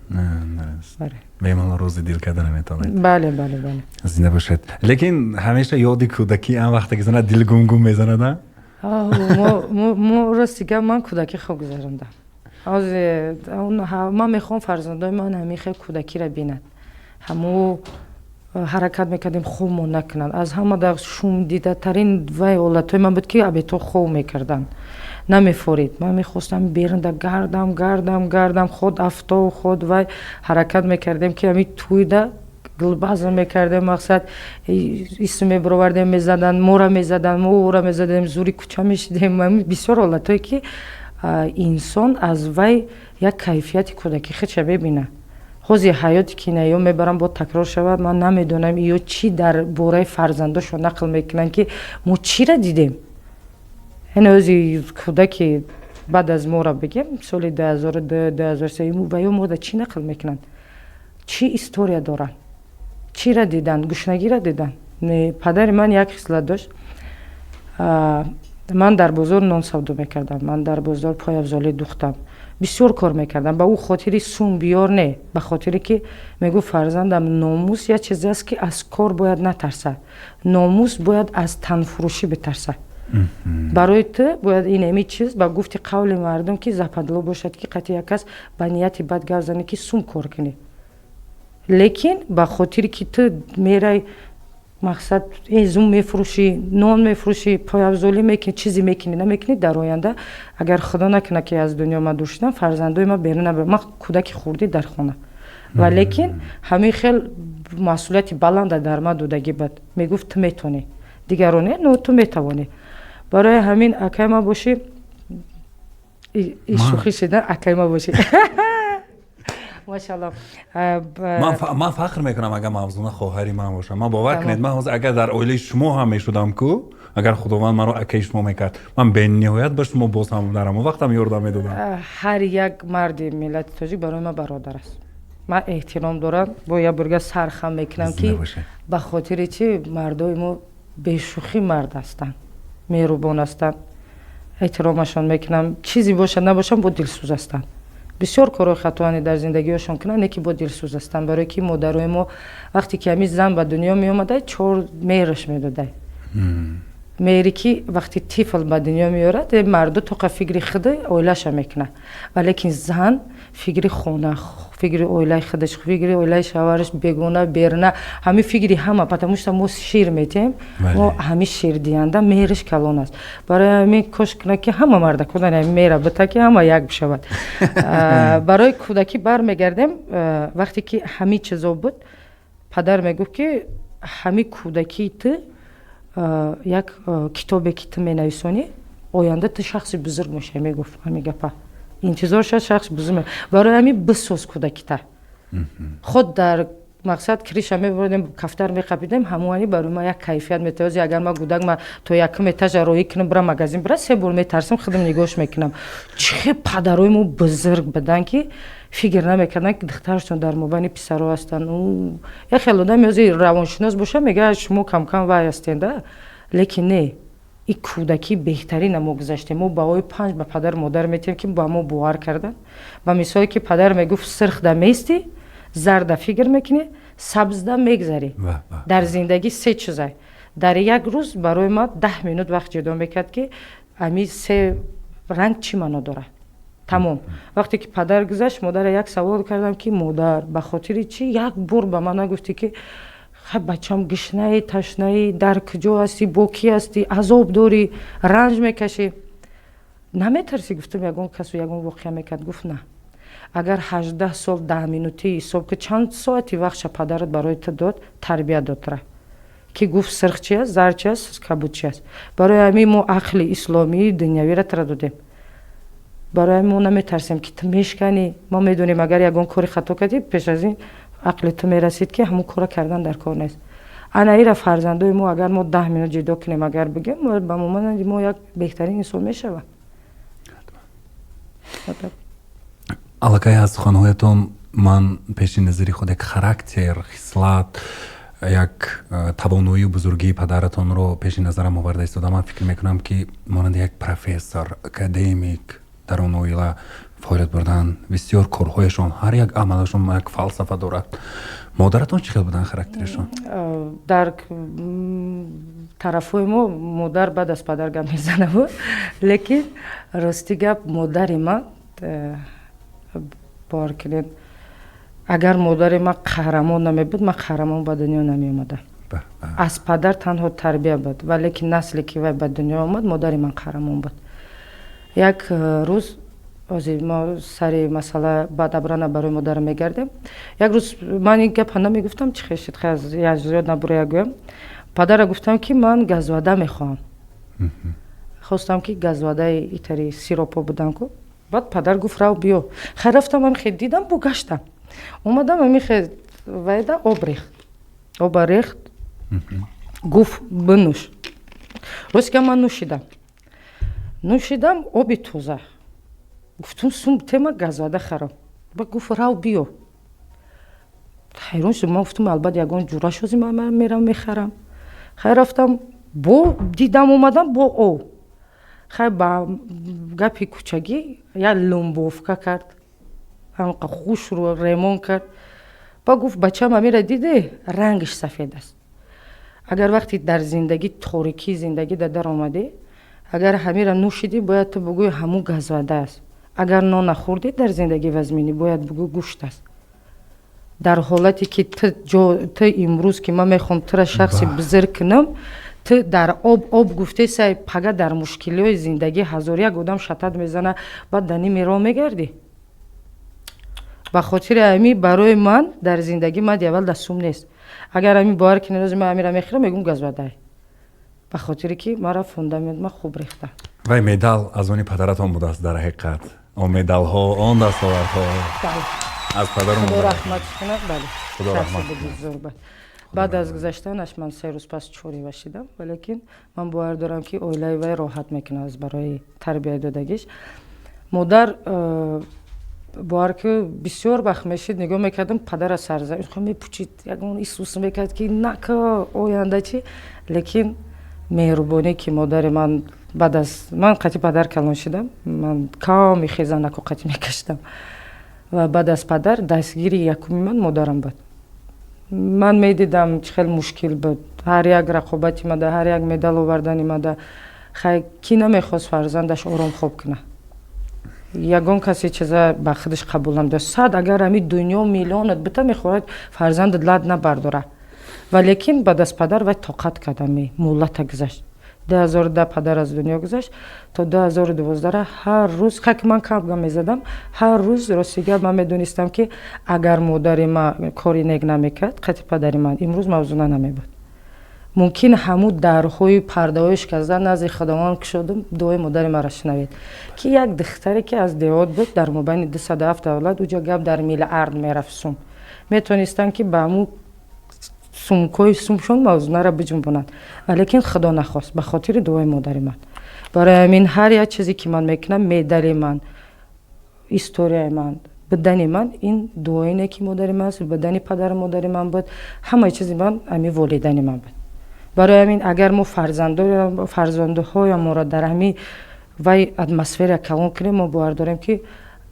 Бемалол рӯзи дил карда наметавонед. Бале. Зинда бошед. Лекин ҳамеша ёди кӯдакӣ ан вақте ки занад, дил гумгум мезанад, а? Мо, рости гап, ман кӯдакӣ хуб гузарондам. Ман мехоҳам фарзандои ман ҳамин хел кӯдакиро бинанд. Ҳамо ҳаракат мекардем, хобмон накунанд. Аз ҳама дар шумдидатарин вай ҳолатҳои ман буд, ки обедҳо хоб мекарданд, намефорид. Ман мехостам берунда гардам, гардам, гардам, худ афтов, худ вай. Ҳаракат мекардем, ки ҳамин тӯйда гулбазм мекардем. Мақсад, исм мебировардем, мезаданд моро, мезаданд мо ӯро, мезадем, зури кӯча мешидем. Бисёр ҳолатҳое, ки инсон аз вай як кайфияти кӯдакӣ худша мебинад. Ҳозир ҳаёте ки на ё мебарам, бо такрор шавад, ман намедонам, ё чӣ дар бораи фарзандошон нақл мекунанд, ки мо чиро дидем. Яъне ҳози кӯдаки баъд аз моро бигем, соли 2002, 2003, ва ё мода чӣ нақл мекунанд, чӣ история доранд, чиро диданд, гушнагиро диданд? Не, падари ман як хислат дошт. Ман дар бозор нон савдо мекардам, ман дар бозор пойафзолӣ духтам, бисёр кор мекардам. Ба ӯ хотири сум биёр не, ба хотире ки мегӯфт: «Фарзандам, номус як чизе аст, ки аз кор бояд натарсад, номус бояд аз танфурӯшӣ битарсад. Барои ту бояд ин ҳами чиз, ба гуфти қавли мардум, ки западло бошад, ки қатъи як кас ба нияти бад гап занӣ, ки сум кор кунӣ, лекин ба хотире ки ту мерай, мақсад, ҳезум мефурӯшӣ, нон мефурӯшӣ, пойафзолӣ мекунӣ, чизе мекунӣ, намекунӣ, дар оянда, агар Худо накунад, ки аз дунё ман дур шудам, фарзандои ман берун набарам. Ман кӯдаки хурдӣ дар хона, ва лекин ҳамин хел масъулияти баланда дар ман додагӣ буд. Мегуфт: «Ту метавонӣ, дигарон не, но ту метавонӣ». Барои ҳамин акай ман бошӣ, шӯхӣ шида, акай ман бошӣ, машалло. Ман фахр мекунам, агар Мавзуна хоҳари ман бошам. Ман, бовар кунед, ман ҳозир агар дар оилаи шумо ҳам мешудам ку, агар Худованд маро акаи шумо мекард, ман бениҳоят ба шумо боз ҳам дар ҳамон вақтам ёрдам медодам. Ҳар як марди миллати тоҷик барои ман бародар аст. Ман эҳтиром дорам, бо як бурга сархам мекунам, ки ба хотири чи мардои мо бешӯхӣ мард ҳастанд, меҳрубон ҳастанд, эҳтиромашон мекунам. Чизе бошад, набошам, бо дилсӯз ҳастанд. Бисёр корҳои хатоане дар зиндагиҳошон кунанд, не ки бо дилсӯз ҳастанд. Барое ки модарои мо, вақте ки ҳамин зан ба дунё меомада, чор меҳраш медодай. Меҳре ки вақте тифл ба дунё меорад, марду тоқа фикри худи оилаша мекунад, валекин зан фикри хона, фикри оилаи худаш, фикри оилаи шавҳараш, бегона, берна, ҳамин фикри ҳама, потому что мо шир метиҳем. Мо ҳамин ширдиҳанда меҳриш калон аст. Барои ҳамин кош кунад, ки ҳама мардакодан ҳамин меҳра бита, ки ҳама як бишавад. Барои кӯдакӣ бармегардем. Вақте ки ҳамин чизо буд, падар мегуфт, ки ҳамин кӯдакии ту як китобе, ки ту менависонӣ, оянда ту шахси бузург мешавӣ. Мегуфт ҳамин гапа: «Интизор шад, шахси бузург. Барои ҳамин бисоз кӯдакита худ». Дар мақсад крыша мебурдем, кафтар меқапидем. Ҳамоани барои ман як кайфият метавози. Агар ман кӯдак, ма то якум этажа роҳӣ кунам, бира магазин, бира, се бор метарсам, худам нигоҳш мекунам. Чӣ падарои мо бузург буданд, ки фикр намекарданд, ки духтарашон дар мобайни писаро ҳастанд. Як хел одами ози равоншинос боша, мегӯяд, шумо камкам вай ҳастед да, лекин не. И кӯдакӣ беҳтарина мо гузаштем. Мо баҳои 5 ба падару модар метиҳем, ки ба мо бовар кардан. Ба мисоле ки падар мегуфт: «Сирхда меистӣ, зарда фикр мекунӣ, сабзда мегзарӣ». Дар зиндагӣ се чизай. Дар як рӯз барои ман 10 минут вақт ҷудо мекард, ки ами се ранг чӣ маъно дорад. Тамом. Вақте ки падар гузашт, модара як савол кардам, ки: «Модар, ба хотири чӣ як бор ба ман нагуфтӣ, ки хай, бачам, гишнаи, ташнаӣ, дар куҷо ҳастӣ, бо кӣ ҳастӣ, азоб дорӣ, ранҷ мекашӣ, наметарсӣ?» Гуфтам, ягон касу ягон воқеа мекард. Гуфт: «На, агар 18 сол 10 минутӣ ҳисоб ки, чанд соати вақтша падарат барои ту дод, тарбия дод тра, ки гуфт, сирх чи аст, зард чи аст, кабуд чи аст. Барои ҳамин мо ақли исломии дунявиро тра додем. Барои ҳамин мо наметарсем, ки ту мешканӣ. Мо медонем, агар ягон кори хато кардӣ, пеш аз ин ақли ту мерасид, ки ҳамон корро кардан дар кор нест». Ана ира фарзандои мо, агар мо 10 минут ҷудо кунем, агар бигем, ба монанди мо як беҳтарин инсон мешавад. Аллакай аз суханҳоятон ман пеши назари худ як характер, хислат, як тавоноию бузургии падаратонро пеши назарам оварда истода. Ман фикр мекунам, ки монанди як профессор, академик дар он оила фаъолият бурдан, бисёр корҳояшон, ҳар як амалашон як фалсафа дорад. Модаратон чӣ хел буданд, характерашон? Дар тарафҳои мо модар баъд аз падар гап мезанаву, лекин рости гап, модари ман, бовар кунед, агар модари ман қаҳрамон намебуд, ман қаҳрамон ба дунё намеомадам. Аз падар танҳо тарбия буд, валекин насле ки вай ба дунё омад, модари ман қаҳрамон буд. Як рӯз, ҳозир мо сари масъала баъд абрана барои модарам мегардем, як рӯз ман ин гапа намегуфтам, чӣ хешид, зиёд набуроя гӯям. Падара гуфтам, ки ман газвада мехоҳам. Хостам, ки газвадаи итари сиропҳо будам ку. Баъд падар гуфт: «Рав, биё». Хай, рафтам, амихе дидам, бо гаштам, омадам, амихе вайда об рехт, оба рехт, гуфт: «Бинӯш». Рости гап, ман нӯшидам, нӯшидам, оби тоза. Гуфтум: «Сум тема, газвада харам». Ба гуфт: «Рав, биё». Ҳайрон шудам. Ман гуфтум: «Албатта, ягон ҷура шози, ман мерам, мехарам». Хай, рафтам, бо дидам, омадам бо об. Хай, ба гапи кӯчагӣ, як лумбовка кард, ҳамқа хушрӯ ремон кард. Ба гуфт: «Бачам, амира диде, рангаш сафед аст. Агар вақте дар зиндагӣ торикии зиндагӣ дар омадӣ, агар ҳамира нӯшидӣ, бояд ту бугӯи, ҳамун газвада аст. Агар нон нахӯрдӣ, дар зиндагӣ вазминӣ, бояд бугӯ, гӯшт аст. Дар ҳолате ки ту имрӯз, ки ман мехоҳам тура шахси бузург кунам, ту дар об об гуфтесай, пага дар мушкилиҳои зиндагӣ ҳазор як одам шатат мезана, баъд дар ними роҳ мегардӣ. Ба хотири ҳамин барои ман дар зиндагӣ мади аввал дар сум нест. Агар ҳамин, бовар кунед, рози ман ҳамира мехӯрам, мегӯм, газвадай, ба хотире ки мара фундамент ма хуб рехта». Вай медал аз они падаратон будааст. Дар ҳақиқат, он медалҳо, он дастовардҳо аз падару Худо раҳматш кунад, бале. Худо раҳмат. Бузург. Баъд аз гузаштанаш ман 3 рӯз пас чорива шидам, валекин ман бовар дорам, ки оилаи вай роҳат мекунад аз барои тарбияи додагиш. Модар, бовар ки, бисёр вақт мешид, нигоҳ мекардам, падара сарза мепучид, ягон исус мекард, ки нака, оянда чӣ. Лекин меҳрубонӣ, ки модари ман баъд аз ман қати падар калон шидам, ман ками хезанако қати мекашидам, ва баъд аз падар дастгири якуми ман модарам буд. Ман медидам, чӣ хел мушкил буд ҳар як рақобати мада, ҳар як медал овардани мада. Хай, кӣ намехост фарзандаш ором хоб кунад? Ягон касе чиза ба худаш қабул намедошт. Сад агар ҳами дунё миллионат бита, мехоҳад фарзандат лад набардора. Валекин баъд аз падар вай тоқат кард, ами муҳлата гузашт. 2010 падар аз дунё гузашт, то 2012 ҳар рӯз хаки ман кам гам мезадам, ҳар рӯз. Рости гап, ман медонистам, ки агар модари ман кори нек намекард қати падари ман, имрӯз мавзуна намебуд. Мумкин ҳамун дарҳои пардаҳои шикаста назди Худованд кушодум, дуои модари маро шунавед, ки як духтаре, ки аз деҳот буд, дар мобайни 207 давлат, уҷа гап дар миллиард мерафт сум, метавонистанд, ки ба ҳамун сумкҳои сумшон мавзунара биҷунбонанд, валекин Худо нахост, ба хотири дуои модари ман. Барои ҳамин ҳар як чизе, ки ман мекунам, медали ман, историяи ман, будани ман, ин дуои неки модари ман аст, будани падару модари ман буд. Ҳамаи чизи ман ҳамин волидайни ман буд. Барои ҳамин, агар мо фарзандҳоямонро дар ҳамин вай атмосфера калон кунем, мо бовар дорем, ки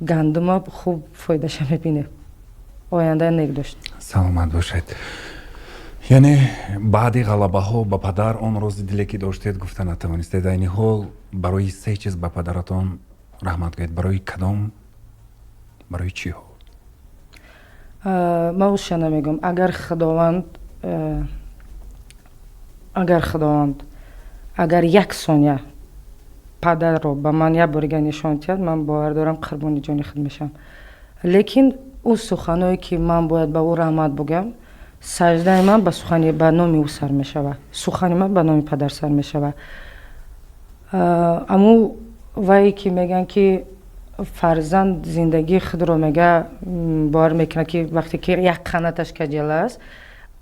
гандума хуб фоидаша мебинем, оянда нек дошт. Саломат бошед. Яъне баъди ғалабаҳо ба падар он рози диле, ки доштед, гуфта натавонистед. Айни ҳол барои се чиз ба падаратон раҳмат гӯед. Барои кадом, барои чиҳо? Ман уша намегӯям. Агар Худованд агар як сония падарро ба ман як борига нишон диҳад, ман бовар дорам, қурбони ҷони худ мешавам. Лекин ӯ суханое, ки ман бояд ба ӯ раҳмат бугӯям, саждаи ман ба сухани ба номи ӯ сар мешавад, сухани ман ба номи падар сар мешавад. Аму вае ки мегӯянд, ки фарзанд зиндагии худро мега бовар мекунад, ки вақте ки як қанаташ каҷала аст,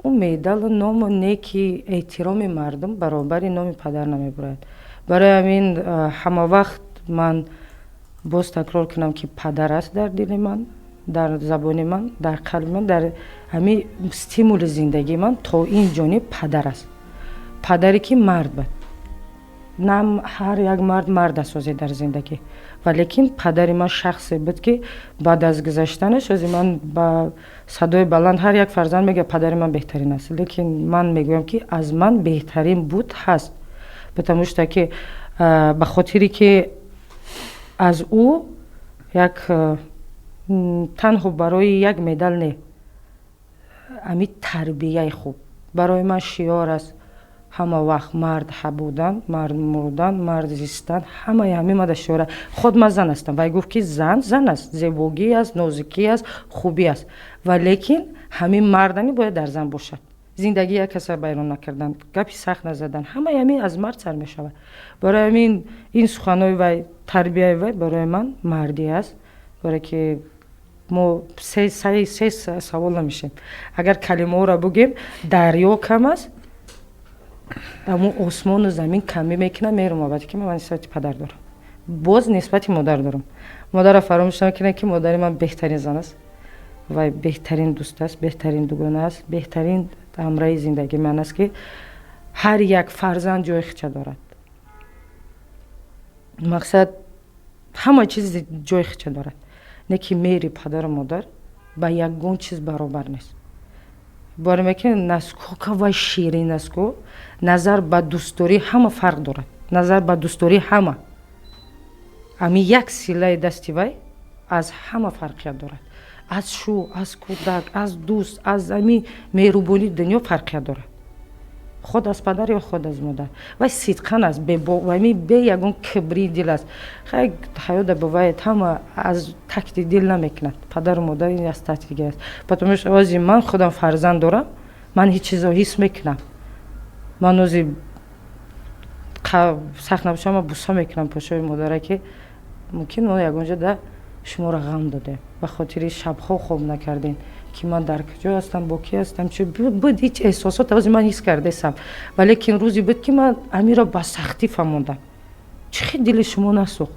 ӯ медалу ному неки эҳтироми мардум баробари номи падар намебурад. Барои ҳамин ҳама вақт ман боз такрор кунам, ки падар аст дар дили ман, дар забони ман, дар қалби ман, дар ҳамин стимули зиндагии ман то ин ҷониб падар аст. Падаре, ки мард буд. На ҳар як мард мард аст озе дар зиндагӣ, валекин падари ман шахсе буд, ки баъд аз гузаштанаш ози ман ба садои баланд, ҳар як фарзанд мегӯяд, падари ман беҳтарин аст, лекин ман мегӯям, ки аз ман беҳтарин буд, ҳаст, потому что ки ба хотире ки аз ӯ як танҳо барои як медал не, ами тарбияи хуб барои ман шиёр аст. Ҳама вақт мард будан, мард мурдан, мард зистан, ҳамаи ҳамин мада шиёр аст. Худ ман зан ҳастам. Вай гуфт, ки зан зан аст, зебогӣ аст, нозикӣ аст, хубӣ аст, ва лекин ҳамин мардани бояд дар зан бошад. Зиндагӣ як каса байрон накардан, гапи сахт назадан, ҳамаи ҳамин аз мард сар мешавад. Барои ҳамин ин суханои вай, тарбияи вай барои ман мардӣ аст, барое ки мо се савол намешем. Агар калимаҳоро бугем, дарё кам аст, аммо осмону замин камӣ мекунад. Меҳру муҳаббате, ки ман нисбати падар дорам, боз нисбати модар дорам. Модарро фаромӯш накунем, ки модари ман беҳтарин зан аст ва беҳтарин дӯст аст, беҳтарин дугона аст, беҳтарин ҳамраҳи зиндагии ман аст, ки ҳар як фарзанд ҷои хича дорад, мақсад, ҳама чиз ҷои хича дорад, не ки меҳри падару модар ба ягон чиз баробар нест. Бовар мекунед, насколько вай ширин аст ку, назар ба дӯстдорӣ ҳама фарқ дорад, назар ба дӯстдорӣ ҳама ами як силаи дасти вай аз ҳама фарқият дорад, аз шу, аз кӯдак, аз дӯст, аз ами меҳрубонии дунё фарқият дорад, худ аз падар ё худ аз модар. Вай сидқан аст, ами бе ягон кибри дил аст. Хай, ҳаёта бывает, ҳама аз такти дил намекунад. Падару модар ин аз такти дил аст, потому что ози ман худам фарзанд дорам, ман ҳеҷ чизо ҳис мекунам. Ман ози сахт набошам, ман буса мекунам пошои модара, ки мумкин мо ягон ҷо да шуморо ғам додем, ба хотири шабҳо хоб накардем, ки ман дар куҷо ҳастам, бо кӣ ҳастам, чи буд. Ҳеҷ эҳсосот ози ман ҳис кардесам, валекин рӯзе буд, ки ман амиро ба сахтӣ фаҳмондам, чӣ хел дили шумо насӯхт.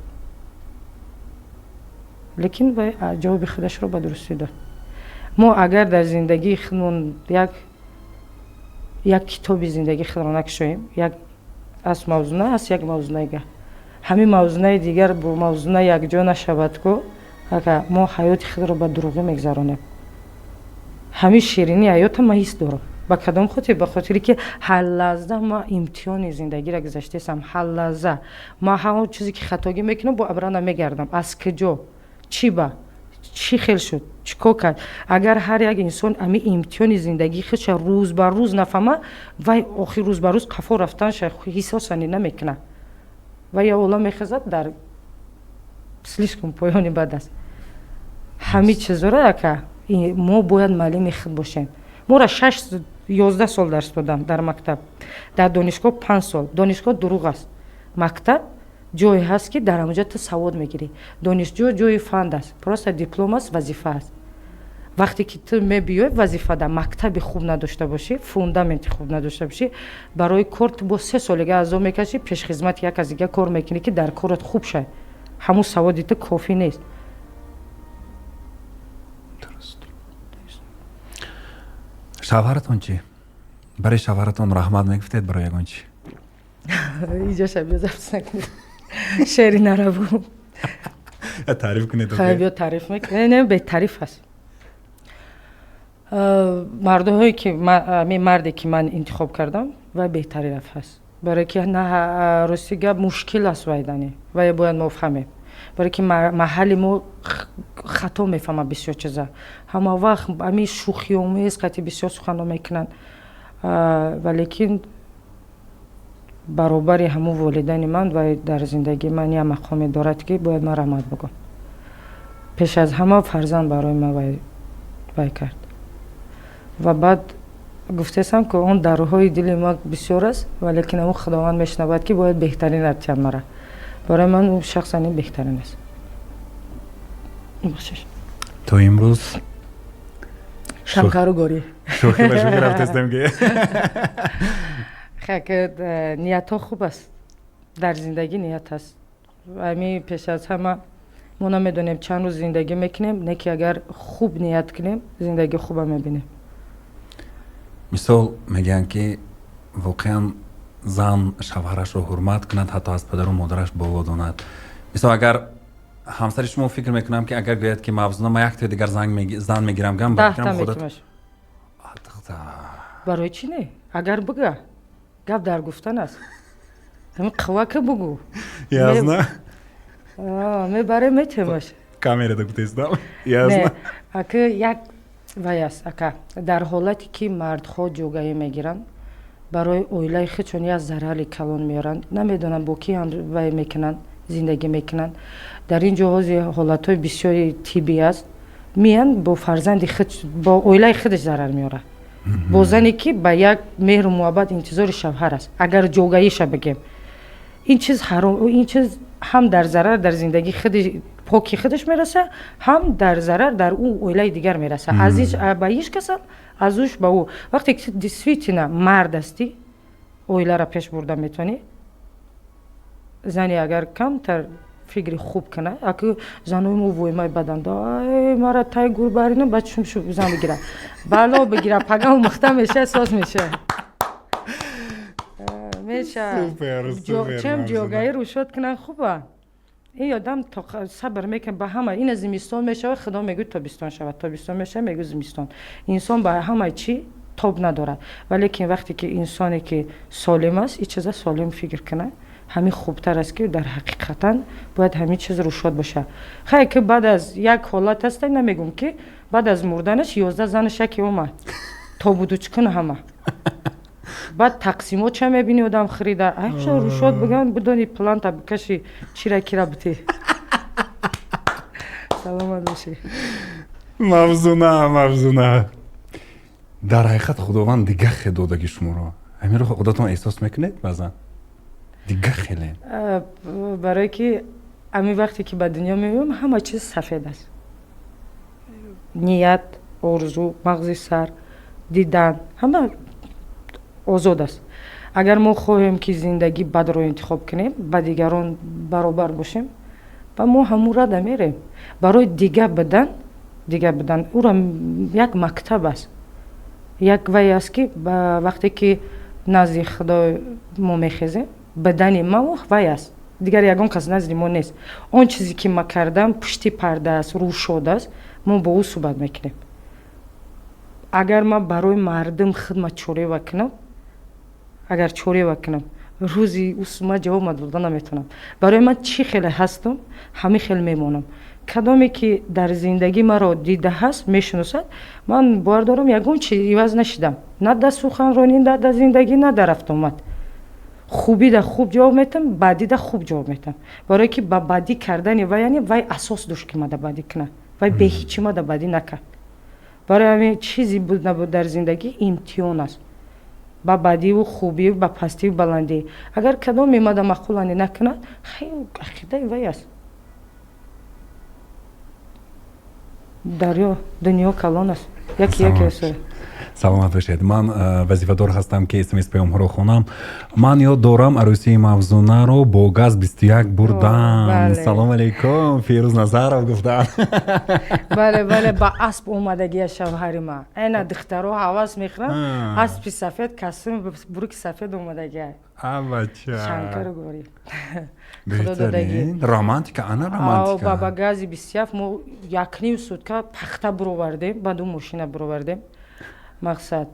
Лекин вай ҷавоби худашро ба дурустӣ дод. Мо агар дар зиндагии худмон як китоби зиндагии худро накушоем, як аз мавзуна аст, як мавзунаи ҳамин мавзунаи дигар бо мавзуна якҷо нашавад ку, ака, мо ҳаёти худро ба дурӯғӣ мегзаронем. Ҳамин ширинии ҳаёта ман ҳис дорам. Ба кадом хотир? Ба хотире ки ҳар лаҳза ман имтиҳони зиндагиро гузаштаистам. Ҳар лаҳза ман ҳамон чизе, ки хатогӣ мекунам, бо обратно мегардам, аз куҷо, чӣ, ба чӣ хел шуд, чӣ кор кард. Агар ҳар як инсон ҳамин имтиҳони зиндагии худша рӯз ба рӯз нафаҳма, вай охир рӯз ба рӯз қафо рафтанша ҳиссосани намекунад ва я олам мехезад, дар слишком поёни бад аст. Ҳамин чизоро, ака, мо бояд муаллими худ бошем. Моро 6, 11 сол дарс додам дар мактаб, дар донишгоҳ 5 сол. Донишгоҳ дурӯғ аст. Мактаб ҷое ҳаст, ки дар ҳамонҷо ту савод мегирӣ. Донишҷӯ ҷои фанд аст, просто диплом аст, вазифа аст. Вақте ки ту мебиёй вазифа, дар мактаби хуб надошта бошӣ, фундаменти хуб надошта бошӣ, барои кор ту бо 3 солига азоб мекашӣ, пешхизмати як аз дига кор мекунӣ, ки дар корат хуб шавӣ. Ҳамун саводи ту кофӣ нест. Дуруст. Шавҳаратон чӣ? Барои шавҳаратон раҳмат мегуфтед барои ягон чи? Иҷоша биё запись накунед, шеъри нарабу. Таъриф кунед. Хай, биё таъриф мекунем. Не, бетариф аст. Мардҳое ки марде ки ман интихоб кардам, вай беҳтарин аст, барое ки на, рости гап, мушкил аст вайдани вай, бояд мо фаҳмем, барое ки маҳалли мо хато мефаҳмад бисёр чиза. Ҳама вақт ами шӯхиомез қати бисёр суханҳо мекунанд, валекин баробари ҳамун волидайни ман вай дар зиндагии ман як мақоме дорад, ки бояд ман раҳмат бигӯм. Пеш аз ҳама фарзанд барои ман вай кард. Ва баъд гуфтесам, ки он дарҳои дили ма бисёр аст, валекин ҳамун Худованд мешунавад, ки бояд беҳтарин атиям мара. Барои ман ӯ шахсан ин беҳтарин аст. Бахшиш. То имрӯз шамкару горӣ. Шӯхӣ ба шӯхӣ рафтестем ки. Хак, ниятҳо хуб аст, дар зиндагӣ ният аст. Ами пеш аз ҳама мо намедонем чанд рӯз зиндагӣ мекунем, не ки агар хуб ният кунем, зиндагии хуба мебинем. Мисол, мегӯянд, ки воқеан зан шавҳарашро ҳурмат кунад, ҳатто аз падару модараш боло донад. Мисол, агар ҳамсари шумо, фикр мекунам, ки агар гӯяд, ки Мавзуна, ман яктои дигар зан мегирам, гам барои чӣ не? Агар бига, гап дар гуфтан аст, ҳамин қуввака бугӯ. Ясно. Мебаре, метемаш. Камерада гуфтестам, ясно. Ака, як вай аст, ака, дар ҳолате ки мардҳо ҷогаӣ мегиранд, барои оилаи худшон як зарари калон меоранд. Намедонам, бо ки вай мекунанд, зиндагӣ мекунанд. Дар ин ҷо ҳози ҳолатҳои бисёри тиббӣ аст, меянд, бо фарзанди худ, бо оилаи худаш зарар меорад, бо зане ки ба як меҳру муҳаббат интизори шавҳар аст. Агар ҷогаиша бигем, ин чиз ҳаром, ин чиз ҳам дар зарар дар зиндагии худи поки худаш мераса, ҳам дар зарар дар ӯ оилаи дигар мераса, аз иш ба иш касам, аз уш ба ӯ. Вақте ки действительно мард ҳастӣ, оиларо пеш бурда метавонӣ. Зане агар камтар фикри хуб кунад, аки занои мо воймаи баданд, мара тай гурбарина, баъд шумшу зан бигира, бало бигира, пага омӯхта меша, соз меша, меша. Чем ҷогаӣ рӯшод кунанд, хуба. Ин одам сабр мекунад ба ҳама. Ина зимистон мешавад, Худо мегӯяд тобистон шавад, тобистон мешавад, мегӯяд зимистон. Инсон ба ҳама чӣ тоб надорад, валекин вақте ки инсоне ки солим аст, ин чиза солим фикр кунад, ҳамин хубтар аст, ки дар ҳақиқатан бояд ҳамин чиз рӯшод бошад. Хай, ки баъд аз як ҳолат аста, намегӯм, ки баъд аз мурданаш 11 занаш яке омад, тобудучкун ҳама. Баъд тақсимот ча мебини, одам хирида айша рӯшод биган, бидони планта бикаши, чира кира бити. Саломат бошӣ. Мавзуна, Мавзуна, дар ҳақиқат Худованд дига хел додаги шуморо. Ҳаминро худатон эҳсос мекунед баъзан, дига хеле? Барое ки ҳамин вақте ки ба дунё меоем, ҳама чиз сафед аст: ният, орзу, мағзи сар, дидан, ҳама озод аст. Агар мо хоҳем, ки зиндагӣ бадро интихоб кунем, ба дигарон баробар бошем, ба мо ҳамун рада мерем. Барои дига будан, дига будан ура як мактаб аст, як вай аст, ки вақте ки назди Худо мо мехезем, бадани ма вай аст, дигар ягон кас назди мо нест. Он чизе ки ма кардам, пушти парда аст, рӯшод аст, мо бо ӯ суҳбат мекунем. Агар ман барои мардум хидмат чорева кунам, агар чорева кунам, рӯзи ма ҷавоб дода наметавонам. Барои ман чӣ хеле ҳастам, ҳамин хел мемонам. Кадоме ки дар зиндагӣ маро дида ҳаст, мешиносад, ман бовар дорам, ягон чи иваз нашидам, на дар суханронӣ, на дар зиндагӣ, на дар рафтуомад. Хубида хуб ҷавоб метам, бадида хуб ҷавоб метам, барое ки ба бадӣ кардани вай, яъне вай асос дошт, ки мада бадӣ кунад, вай беҳичи мада бадӣ накард. Барои ҳамин чизе буд набуд, дар зиндагӣ имтиҳон аст, ба бадиву хубӣ, ба пастиву баландӣ. Агар кадоме мада маъқулане накунад, хай, ақидаи вай аст. Дарё, дунё калон аст, яке яке. Саломат бошед. Ман вазифадор ҳастам, ки СМС паёмҳоро хонам. Ман ёд дорам, арӯсии Мавзунаро бо газ 21 бурдан. Салом алейкум, Фирӯз Назаров гуфтанд. Бале, ба асп омадагия шавҳари ма. Эна духтаро ҳавас мехӯранд, аспи сафед, костюми брюки сафед омадагия. Абача. Шанкару говори. Беҳтарин романтика, ана романтика. Ба гази 27 мо якним сутка пахта буровардем, баъду мошина буровардем. Мақсад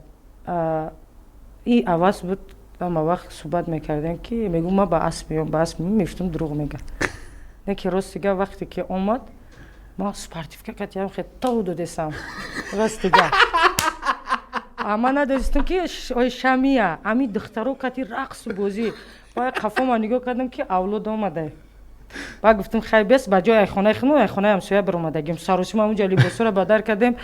и аваз буд. Ама вақт суҳбат мекардем, ки мегӯ: «Ма ба асп меём, ба асп меём». Мефтум, дурӯғ мега. Не ки, рости гап, вақте ки омад, ман спортивка катиам, хе тов додесам. Рости гап, ама надонистам, ки ой шамия ами духтаро кати рақсу бозӣ. Баъд қафома нигоҳ кардам, ки авлод омада. Баъд гуфтам: «Хай, бес, ба ҷои айхонаи худмо айхонаи ҳамсоя биромадагим». Саросима ҳамунҷа либосҳоро бадар кардем.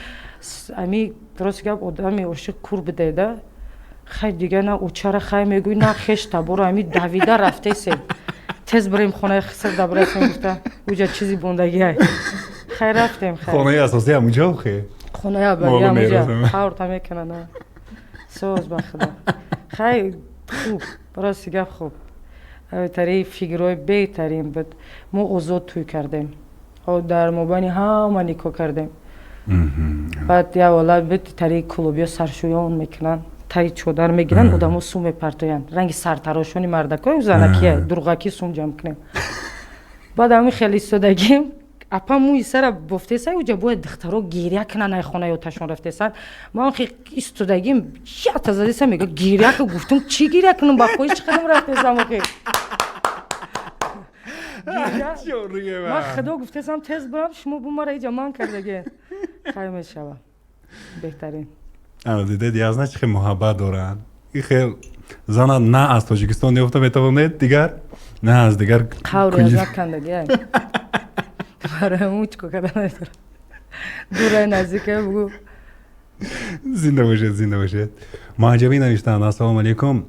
Ами, рости гап, одами ошиқ кур бидеда. Хай, дига на очара хай мегӯй, на хеш таборо. Ами давида рафтесем, тез бирем хонаи хиср дабрасем, гуфта, уҷа чизи бондагиай. Хай, рафтем. Хонаи асосӣ ҳамунҷо хе. Хонаи абадӣ ҳамунҷа қаврта мекунанд. Соз, ба худо, хай, хуб, рости гап, хуб, тари фигурои беҳтарин буд. Мо озод тӯй кардем, дар мобайни ҳама никоҳ кардем. Баъд як ҳолат буд, тари клубиё саршӯён мекунанд, таи чодар мегиранд, одамо сум мепартоянд, ранги сартарошони мардакои занакия, дурғакӣ сум ҷамъ кунем. Баъд ҳамин хеле истодагим, апа мӯи сара бофтеса, уҷа бояд духтаро гиря кунанд, ай хонаи оташон рафтесанд. Ман хе истодагим, ята задеса, мега: «Гиря ку». Гуфтум: «Чӣ гиря кунам? Ба хоҳиши худам рафтесам охи». Ман худо гуфтесам, тез бурам, шумо бу мара иҷа ман кардаге. Хай, мешава, беҳтарин. Дидед, язна чӣ хел муҳаббат доранд. И хел зана на аз Тоҷикистон ёфта метавонед дигар, на аз дигар. Қаври аз накандаги барои мучко карда наметавонам, дурай наздика бугу. Зинда бошед, зинда бошед. Маҳҷабӣ навиштаанд: «Ассалому алайкум,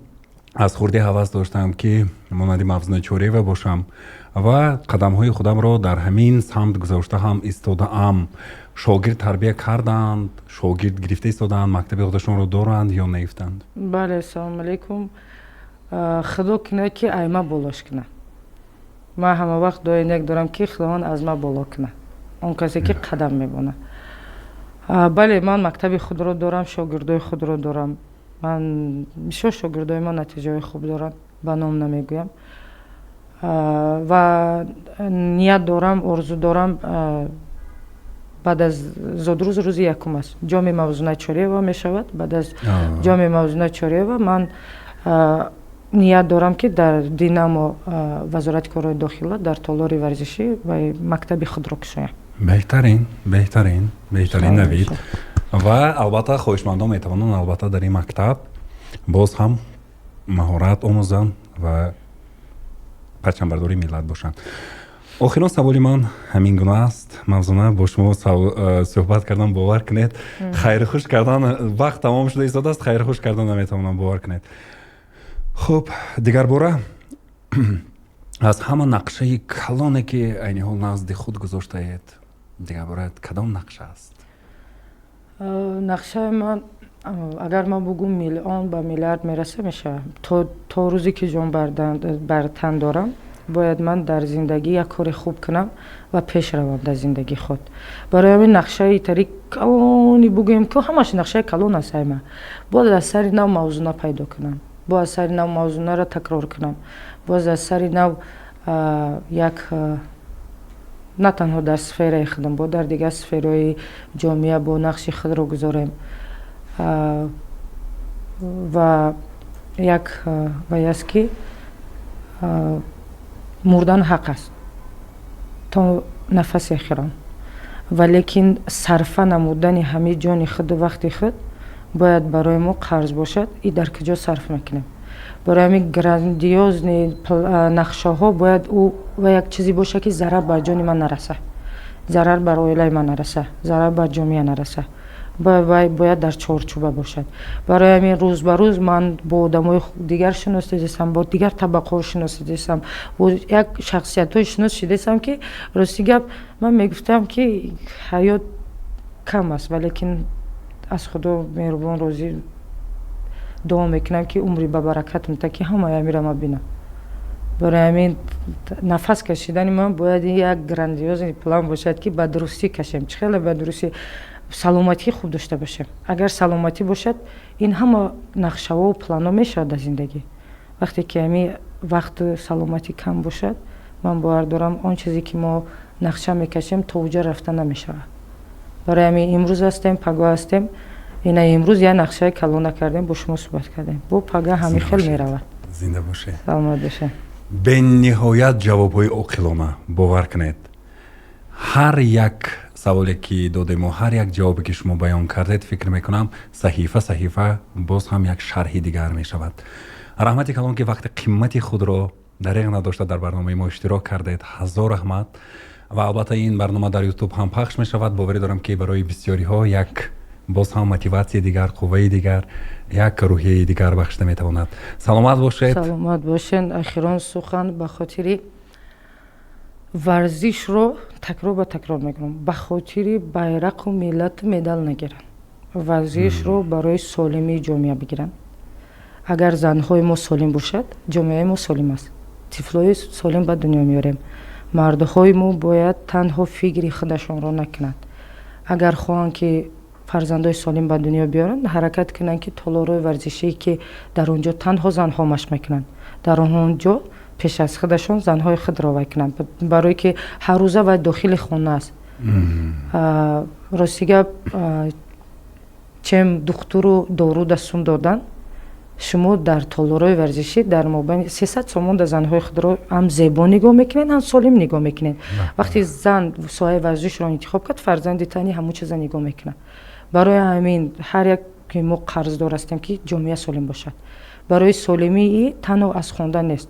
аз хурдӣ ҳавас доштам, ки монанди Мавзуна Чорева бошам ва қадамҳои худамро дар ҳамин самт гузошта ҳам истодаам. Шогирд тарбия карданд, шогирд гирифта истодаанд, мактаби худашонро доранд ё наифтанд?» Бале, ассалому алайкум. Худо кунад, ки айма болош кунад. Ман ҳама вақт дуои нек дорам, ки Худованд аз ман боло кунад он касе, ки қадам мебонад. Бале, ман мактаби худро дорам, шогирдои худро дорам. Ман бисёр шогирдои ман натиҷаҳои хуб доранд, ба ном намегӯям. Ва ният дорам, орзу дорам, баъд аз зодрӯз, рӯзи якум аст, ҷоми Мавзуна Чореева мешавад. Баъд аз ҷоми Мавзуна Чореева ман ният дорам, ки дар Динамо, Вазорати корҳои дохила, дар толори варзишӣ ва мактаби худро кушоям. Беҳтарин, беҳтарин, беҳтарин навид. Ва албатта хоҳишмандон метавонанд, албатта, дар ин мактаб боз ҳам маҳорат омӯзанд ва парчамбардори миллат бошанд. Охирон саволи ман ҳамин гуна аст. Мавзуна, бо шумо суҳбат кардан, бовар кунед, хайрхуш кардан, вақт тамом шуда истодааст, хайрхуш кардан наметавонам, бовар кунед. Хуб, дигарбора аз ҳама нақшаи калоне, ки айни ҳол назди худ гузоштаед, дигарбора кадом нақша аст? Нақшаи ман, агар ман бугум, миллион ба миллиард мераса, мешавад. То рӯзе ки ҷон бар тан дорам, бояд ман дар зиндагӣ як кори хуб кунам ва пеш равам дар зиндагии худ. Барои ҳамин нақшаи тари калони бугӯем, ки ҳамаш нақшаи калон аст. Айма бояд аз сари нав мавзуна пайдо кунам, бояд аз сари нав мавзунаро такрор кунам, боз аз сари нав як на танҳо дар сфераи худам, бо дар дигар сфераҳои ҷомеа бо нақши худро гузорем. Ва як вай аст, ки мурдан ҳақ аст то нафаси охирон, валекин сарфа намудани ҳамаи ҷони худу вақти худ бояд барои мо қарз бошад. И дар куҷо сарф мекунем? Барои ҳамин грандиозный нақшаҳо бояд ӯ ва як чизе бошад, ки зарар бар ҷони ман нараса, зарар бар оилаи ман нараса, зарар бар ҷомеа нараса, бояд дар чорчӯба бошад. Барои ҳамин рӯз ба рӯз ман бо одамои дигар шинос дидесам, бо дигар табақаҳо шинос дидесам, бо як шахсиятҳое шинос шидесам, ки, рости гап, ман мегуфтам, ки ҳаёт кам аст, валекин Аз Худо меҳрубон розӣ дуо мекунам, ки умри ба баракат мета, ки ҳамаи амира ма бинам. Барои ҳамин нафас кашидани ман бояд як грандиозный план бошад, ки ба дурустӣ кашем. Чӣ хеле ба дурустӣ? Саломатии хуб дошта бошем. Агар саломатӣ бошад, ин ҳама нақшаҳову планҳо мешавад дар зиндагӣ. Вақте ки ҳами вақту саломатӣ кам бошад, ман бовар дорам, он чизе ки мо нақша мекашем, то уҷа рафта намешавад. Барои ҳамин имрӯз ҳастем, пагоҳ ҳастем. Ина имрӯз як нақшаи калона кардем, бо шумо суҳбат кардем, бо пага ҳамин хел меравад. Зинда бошед. Саломат бошед. Бениҳоят ҷавобҳои оқилона. Бовар кунед, ҳар як саволе ки додему ҳар як ҷавобе ки шумо баён кардед, фикр мекунам, саҳифа саҳифа боз ҳам як шарҳи дигар мешавад. Раҳмати калон, ки вақти қимати худро дареғ надошта дар барномаи мо иштирок кардед. Ҳазор раҳмат. Ва албатта, ин барнома дар Ютуб ҳам пахш мешавад. Боварӣ дорам, ки барои бисёриҳо як боз ҳам мотиватсияи дигар, қувваи дигар, як рӯҳияи дигар бахшида метавонад. Саломат бошед. Саломат бошед. Ахирон сухан: ба хотири варзишро такрор ба такрор мекунам, ба хотири байрақу миллату медал нагиранд, варзишро барои солимии ҷомеа бигиранд. Агар занҳои мо солим бошад, ҷомеаи мо солим аст, тифлои солим ба дунё меорем. Мардҳои мо бояд танҳо фикри худашонро накунанд. Агар хоҳанд, ки фарзандои солим ба дунё биёранд, ҳаракат кунанд, ки толорҳои варзишие, ки дар он ҷо танҳо занҳо машқ мекунанд, дар он ҷо пеш аз худашон занҳои худро вай кунанд, барое ки ҳаррӯза вай дохили хона аст. Рости гап, чем духтуру дору да сум додан, шумо дар толорҳои варзишӣ дар мобайни 300 сомон да занҳои худро ҳам зебо нигоҳ мекунед, ҳам солим нигоҳ мекунед. Вақте зан соҳаи варзишро интихоб кард, фарзанди тани ҳамон чиза нигоҳ мекунад. Барои ҳамин ҳар як ки мо қарздор ҳастем, ки ҷомеа солим бошад. Барои солимии танҳо аз хондан нест,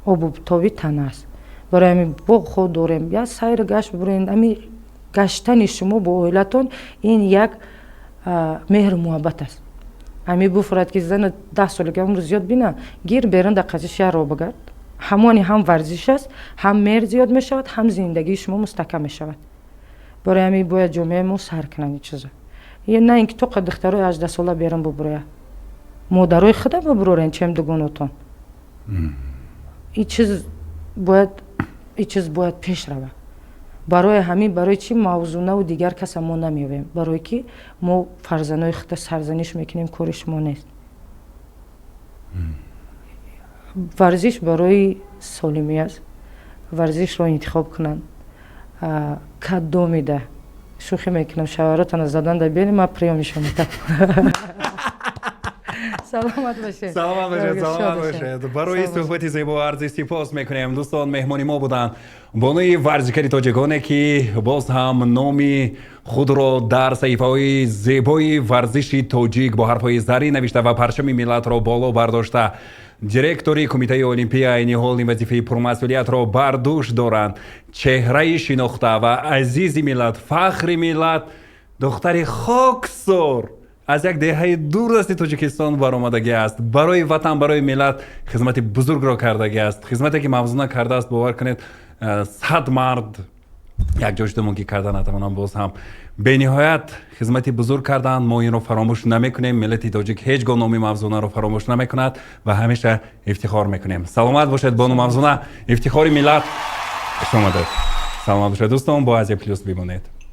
обу тоби тана аст. Барои ҳамин боғҳо дорем, як сайру гашт бибурен. Ҳамин гаштани шумо бо оилатон ин як меҳру муҳаббат аст. Ҳамин буфурад, ки зана 10 солаги умр зиёд бина, гир берун, дар қазиш як роҳ бигард. Ҳамони ҳам варзиш аст, ҳам меҳр зиёд мешавад, ҳам зиндагии шумо мустаҳкам мешавад. Барои ҳамин бояд ҷомеаи мо сар кунанд ин чизо, на ин ки тоқа духтарои 18сола берун бубурояд, модарои худа бубурорен, чем дугонотон. Ин чиз бояд пеш равад. Барои ҳамин, барои чӣ Мавзунаву дигар каса мо намеёбем? Барое ки мо фарзандои худа сарзаниш мекунем: кори шумо нест. Варзиш барои солимӣ аст, варзишро интихоб кунанд. Кадомида шӯхӣ мекунам, шаваротана задан да биёнем, ман приём ишон метам. Саломат бошед. Саломат бошед, саломат бошед. Барои суҳбати зебо арзи сипос мекунем. Дӯстон, меҳмони мо буданд бонуи варзишгари тоҷиконе, ки боз ҳам номи худро дар саҳифаҳои зебои варзиши тоҷик бо ҳарфҳои зарӣ навишта ва парчами миллатро боло бардошта, директори Кумитаи Олимпия айни ҳол ин вазифаи пурмасъулиятро бар дӯш доранд, чеҳраи шинохта ва азизи миллат, фахри миллат, духтари хоксор, аз як деҳаи дурдасти Тоҷикистон баромадагӣ аст, барои ватан, барои миллат хизмати бузургро кардагӣ аст. Хизмате ки Мавзуна кардааст, бовар кунед, 100 мард якҷо шуда мумкин карда натавонам. Боз ҳам бениҳоят хизмати бузург карданд. Мо инро фаромӯш намекунем. Миллати тоҷик ҳеҷ гоҳ номи Мавзунаро фаромӯш намекунад ва ҳамеша ифтихор мекунем. Саломат бошед, бону Мавзуна, ифтихори миллат, хуш омадед. Саломат бошед, дӯстон, бо Азия Плюс бимонед.